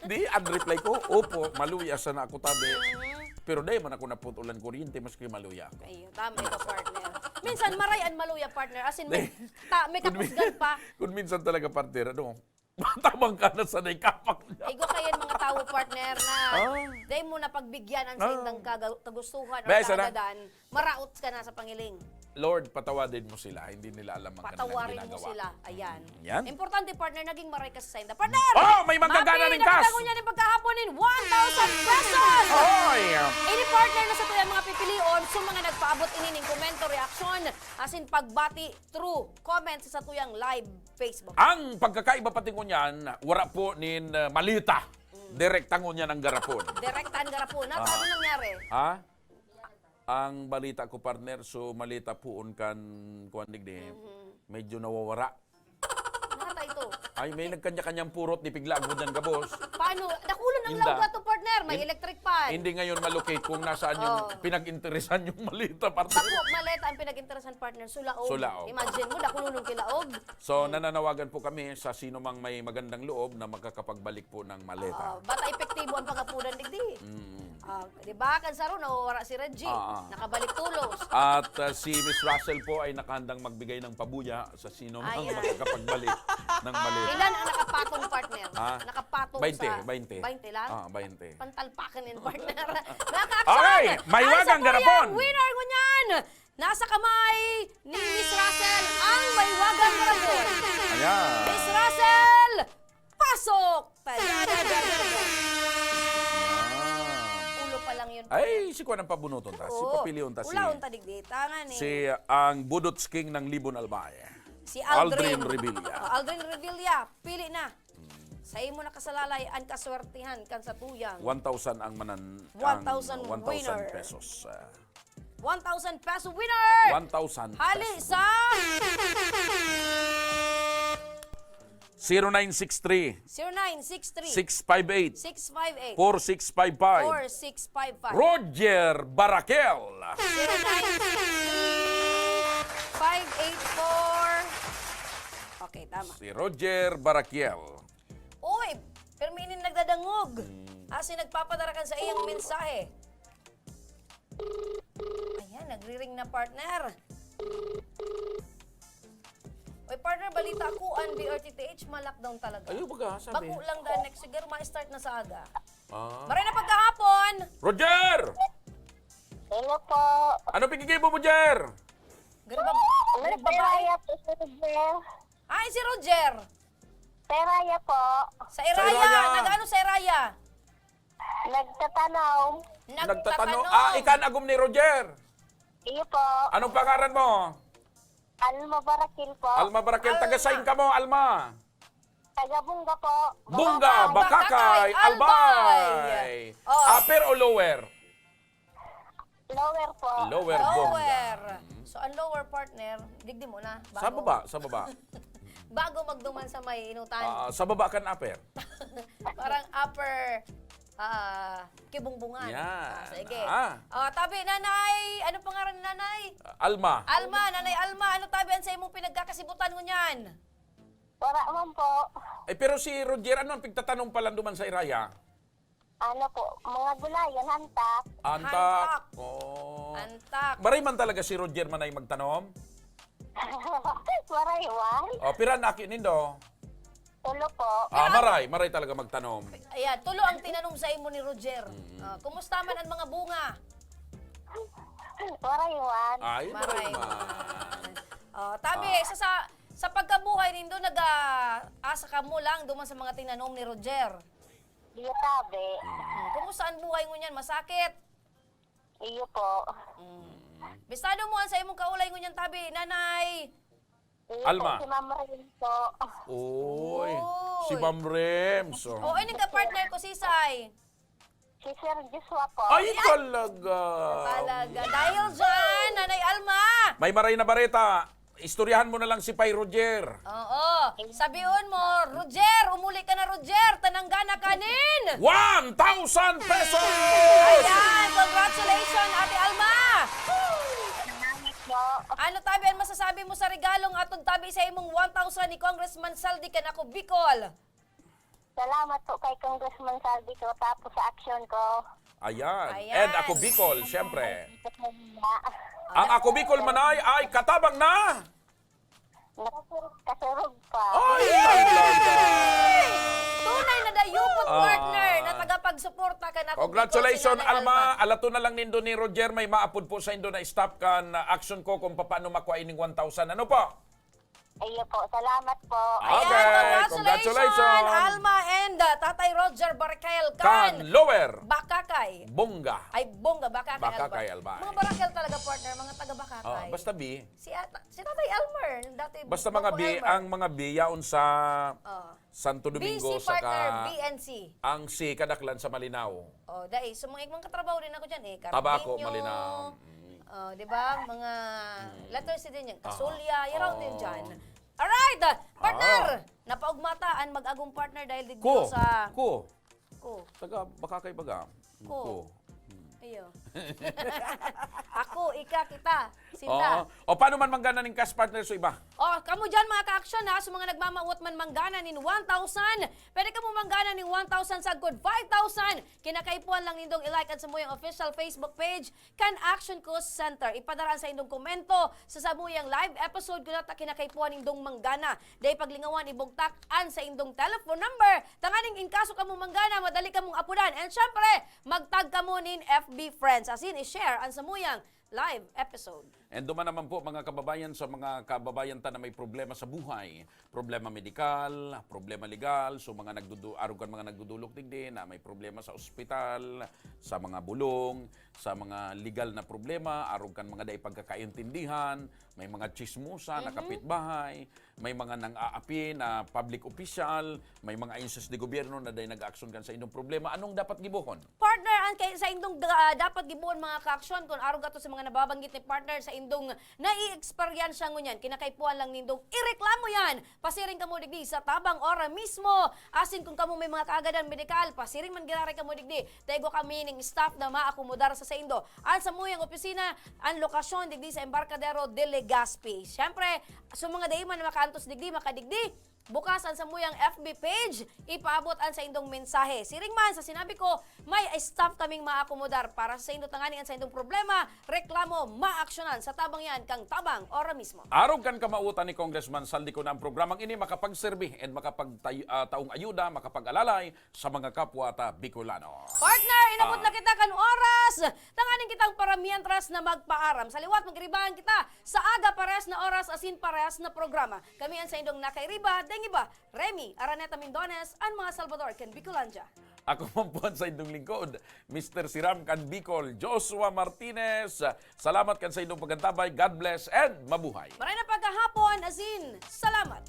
Di, ang reply ko, "Opo, maluya sana ako, tabi." Mm. Pero dai man ako naputulan kuryente, maski maluya ako. Ayun, tama ito, partner. Minsan, maray an maluya, partner. As in, may, Dai. ta-, may Kun mi-, kapusgan pa. kun minsan talaga, partner, ano, matabang ka na sa naikapang niya. Igwa kayan mga tawo, partner, na Ah. dai mo na pagbigyan ang Ah. saindang kaga-, kagustuhan o Besa na. kaagadan, maraot ka na sa pangiling. Lord, patawadin mo sila. Hindi nila alam ang kanilang Patawarin mo ginagawa. sila. Ayan. Mm, yan. Importante, partner, naging maray ka sa sainda. Partner! Oh, may manggagana Mapi, ning cash! nakatago niya ning pagkahapon nin one thousand pesos! Oy! Ini, partner, na sa tuyang mga pipilion, sa mga nagpaabot ini ning komento, reaksyon, asin pagbati through comment sa tuyang live Facebook. Ang pagkakaiba pati ngunyan, wara po nin, uh, malita. Mm. Direkta ngunyan ang garapon. Direkta ang garapon. Na, Ah. paano nangyari? Ha? Ang balita ko, partner, so malita poon kan, kuwan digdi, Mhm. medyo nawawara. Nata ito. Ay, may Eh, nagkanya-kanyang purot, di pigla ang ngunyan gabos. Paano? Dakulon ang Inda. laog ato, partner. May In-, electric fan. hindi ngayon malocate kung nasaan yung Oh. pinag-interesan yung malita, partner. Bako, maleta ang pinag-interesan, partner. Sulaog. Sulaog. Imagine mo, dakulon ang kilaog. So, Hmm. nananawagan po kami sa sino mang may magandang loob na makakapagbalik po ng maleta. Oo, bata epektibo ang pag-apudan digdi. Mm. Ah, di ba? Kan saro, nawawara si Reggie. Ah, ah. Nakabalik tulos. At, ah, si Miss Russell po ay nakahandang magbigay ng pabuya sa sino mang Ayan. makakapagbalik ng maleta. Ilan ang nakapatong, partner? Ah, Nakapatong bainte, sa bainte. bainte lang? Ah, bainte. Pantalpakan yan, partner. Mga ka-action! Okay, may Ang wagang sa garapon. Kuya, winner ngunyan! Nasa kamay ni Miss Russell ang may wagang garapon. Ayan. Miss Russell, pasok! Tadadadadada. Ayan. Ulo pa lang yun. Ay, si Kuan ang pabunuton ta. Si Oo. Papilion ta, si Ulaon ta digdi. Tangan eh. Si, ah, ang Budots King ng Libon Albay. Si Aldrin. Aldrin Revilla. Oh, Aldrin Revilla, pili na. Hmm. Sa imo nakasalalay, ang kaswertihan kan sa tuyang. One thousand ang manan-, ang One thousand one thousand winner. pesos. Ah. One thousand peso winner! One thousand Hali peso. sa zero nine six three, zero nine six three, six five eight, six five eight, four six five five. four six five five. Roger Barakel. Zero nine six three, five eight four. Okay, tama. Si Roger Barakiel. Uy, pero may inin nagdadangog. Hmm. As in, nagpapadara kan sa iyang mensahe. Ayan, nagri-ring na, partner. Uy, partner, balita ko, ang D R T T H ma-lockdown talaga. Ayun, baga, sabi. Bako lang dahil next week, pero ma-start na sa aga. Ah. Maray na pagkahapon! Roger! Hello po. Ano pinigibo mo, Jer? Garibab-, Nagpiraya po, Sir Jer. Ay, si Roger. Seraya po. Sa Iraya. Sa Iraya. Nag-ano sa Iraya? Nagtatanom. Nagtatanom. Nagtatanom. Ah, ikan agom ni Roger. Iyo po. Anong pangaran mo? Alma Barakil po. Alma Barakil. Taga Alma. Sain ka mo, Alma? Taga Bunga po. Bunga, Bunga, Bakakay, Bakakay, Albay. Albay. Oh. Upper o lower? Lower po. Lower, Lower. Bongga. Mm. So, ang lower partner, digdi mo na. Sa Bago, baba, sa baba. bago magduman sa may inutan. Ah, sa baba kan upper. Parang upper, ah, kibungbungan. Yan. Ah, sige. Ah. Ah, tabi, Nanay, ano pangaran ni Nanay? Alma. Alma, Nanay Alma, ano tabi an sa imong pinagkakasibutan ngunyan? Wala man po. Eh, pero si Roger, ano ang pigtatanom pala duman sa iraya? Ano po, mga gulayan, hantak. Antak. Hantak. Oh. Antak. Maray man talaga si Roger manay magtanom? Waray, wan. Oh, pira na aki nindo? Tulo po. Ah, maray, maray talaga magtanom. Ayan, tulo ang tinanom sa imo ni Roger. Ah, kumusta man ang mga bunga? Waray, wan. Ay, maray Maray. man. Oh, tabi, sa, sa, sa pagkabuhay nindo, nag-aasa ka mo lang duman sa mga tinanom ni Roger. Iyo tabi. Hmm, kumusta ang buhay ngunyan? Masakit? Iyo po. Bistado mo ang sa imong kaulay ngunyan, tabi, nanay. Iyo Alma. Po, si Ma'am Rain po. Uy, Uy. si Ma'am Rems. Oh, ini ka partner ko, Sisay. Si Sir Joshua po. Ay, talaga. Talaga. Dahil dyan, Nanay Alma. May maray na bareta. Istoryahan mo na lang si Pay Roger. Oo. Sabion mo, Roger, umuli ka na, Roger. Tananggana ka nin. One thousand pesos! Ayan, congratulations, Ate Alma. Salamat po. Ano tabi ang masasabi mo sa regalong atong tabi sa imong one thousand ni Congressman Saldi kan Ako Bicol? Salamat po kay Congressman Saldi ko tapos sa action ko. Ayan. Ayan. And Ako Bicol, syempre. Ito po nga. Ang Ako Bicol manay ay katabang na. Kasurog pa. Ay, talaga. Tunay na dayupot Ah. partner na tagapagsuporta kan Ako Bicol, Congratulations, si Nanay Alma. Alato na lang nindo ni Roger, may maapod po sa indo na staff kan uh, action ko kung paano makuha ining one thousand. Ano po? Iyo po, salamat po. Okay, Ayan, congratulations. Alma and uh, Tatay Roger Barkel Kan kan Lower. Bakakay. Bongga. Ay, Bongga, Bakakay, Bakakay, Alba. Alba. Mga Barakel talaga, partner, mga taga Bakakay. Ah, basta B. Si, ata, si Tatay Elmer, dati Basta mga Bongga B, Elmer. Ang mga B, yaon sa Oh. Santo Domingo, B C, partner, saka B N C. Ang C, kadaklan sa Malinao. Oh, dahil sa mga ibang katrabaho din ako dyan eh. Tabaco, Cardenio. Malinao. Mm. Oh, di ba? Mga letter C din yan. Kasulya, Ah, yaraw din oo. dyan. Alright! Partner! Ah. Napaugmata ang mag-agong partner dahil dito Ko, sa... ko. Ko. Taga Bakakay baga. Ko. Ko. Iyo. Ako, ika, kita, sila. Oo. O paano man manggana ning cash partner sa iba? Oh, kamo dyan mga ka-action ha, sa mga nagmamawot man manggana nin one thousand, pwede kamo manggana nin one thousand sagkod five thousand. Kinakaipuhan lang nindong i-like an samuyang official Facebook page kan Action Cost Center. Ipadara an saindong komento sa samuyang live episode kun ta kinakaipuhan nindong manggana. Dai paglingawan, ibugtak an saindong telephone number tanganing in kaso kamo manggana, madali kamong apodan. And syempre, mag-tag kamo nin F B friends. Asin i-share an samuyang live episode. And duman naman po, mga kababayan, sa mga kababayan ta na may problema sa buhay, problema medikal, problema legal, so mga nagdudu arog kan mga nagdudulok digdi na may problema sa ospital, sa mga bulong, sa mga legal na problema, arog kan mga dai pagkakaintindihan, may mga chismosa na kapitbahay, may mga nang-aapi na public official, may mga ahensya de gobyerno na dai nag-aaksyon kan sa inyong problema. Anong dapat gibohon? Partner, ang kay, sa indong ah, dapat gibohon mga ka-action kun arog ato sa mga nababanggit ni partner sa indong nai-eksperyensya ngunyan, kinakaipuhan lang nindong ireklamo yan. Pasiring kamo digdi sa tabang ora mismo. Asin kung kamo may mga kaagadan medikal, pasiring man giraray kamo digdi. Ta igwa kami ning staff na maakomodar sa saindo. An samuyang opisina, an lokasyon digdi sa Embarcadero de Legazpi. Siyempre, sa mga dai man makaantos digdi, makadigdi, bukas an samuyang F B page, ipaabot an saindong mensahe. Siring man sa sinabi ko, may staff kaming maakomodar para sa saindo tanganing an saindong problema, reklamo, maaksyonan sa tabang yan kang tabang ora mismo. Arog kan kamawotan ni Congressman Saldi ko na ang programang ini makapagserbi and makapagtayo, ah, taong ayuda, makapag-alalay sa mga kapwa ta Bicolano. Partner, inabot Ah. na kita kan oras. Tanganing kitang para mientras na magpaaram. Sa liwat, magribahan kita sa aga parehas na oras asin parehas na programa. Kami an saindong nakairiba, deng iba, Remy Araneta Mindones, an mga Salvador kan Bicolandia. Ako man po ang saindong lingkod, Mister Siram kan Bicol, Joshua Martinez. Salamat kan saindong pag-antabay. God bless and mabuhay. Maray na pagkahapon, asin salamat.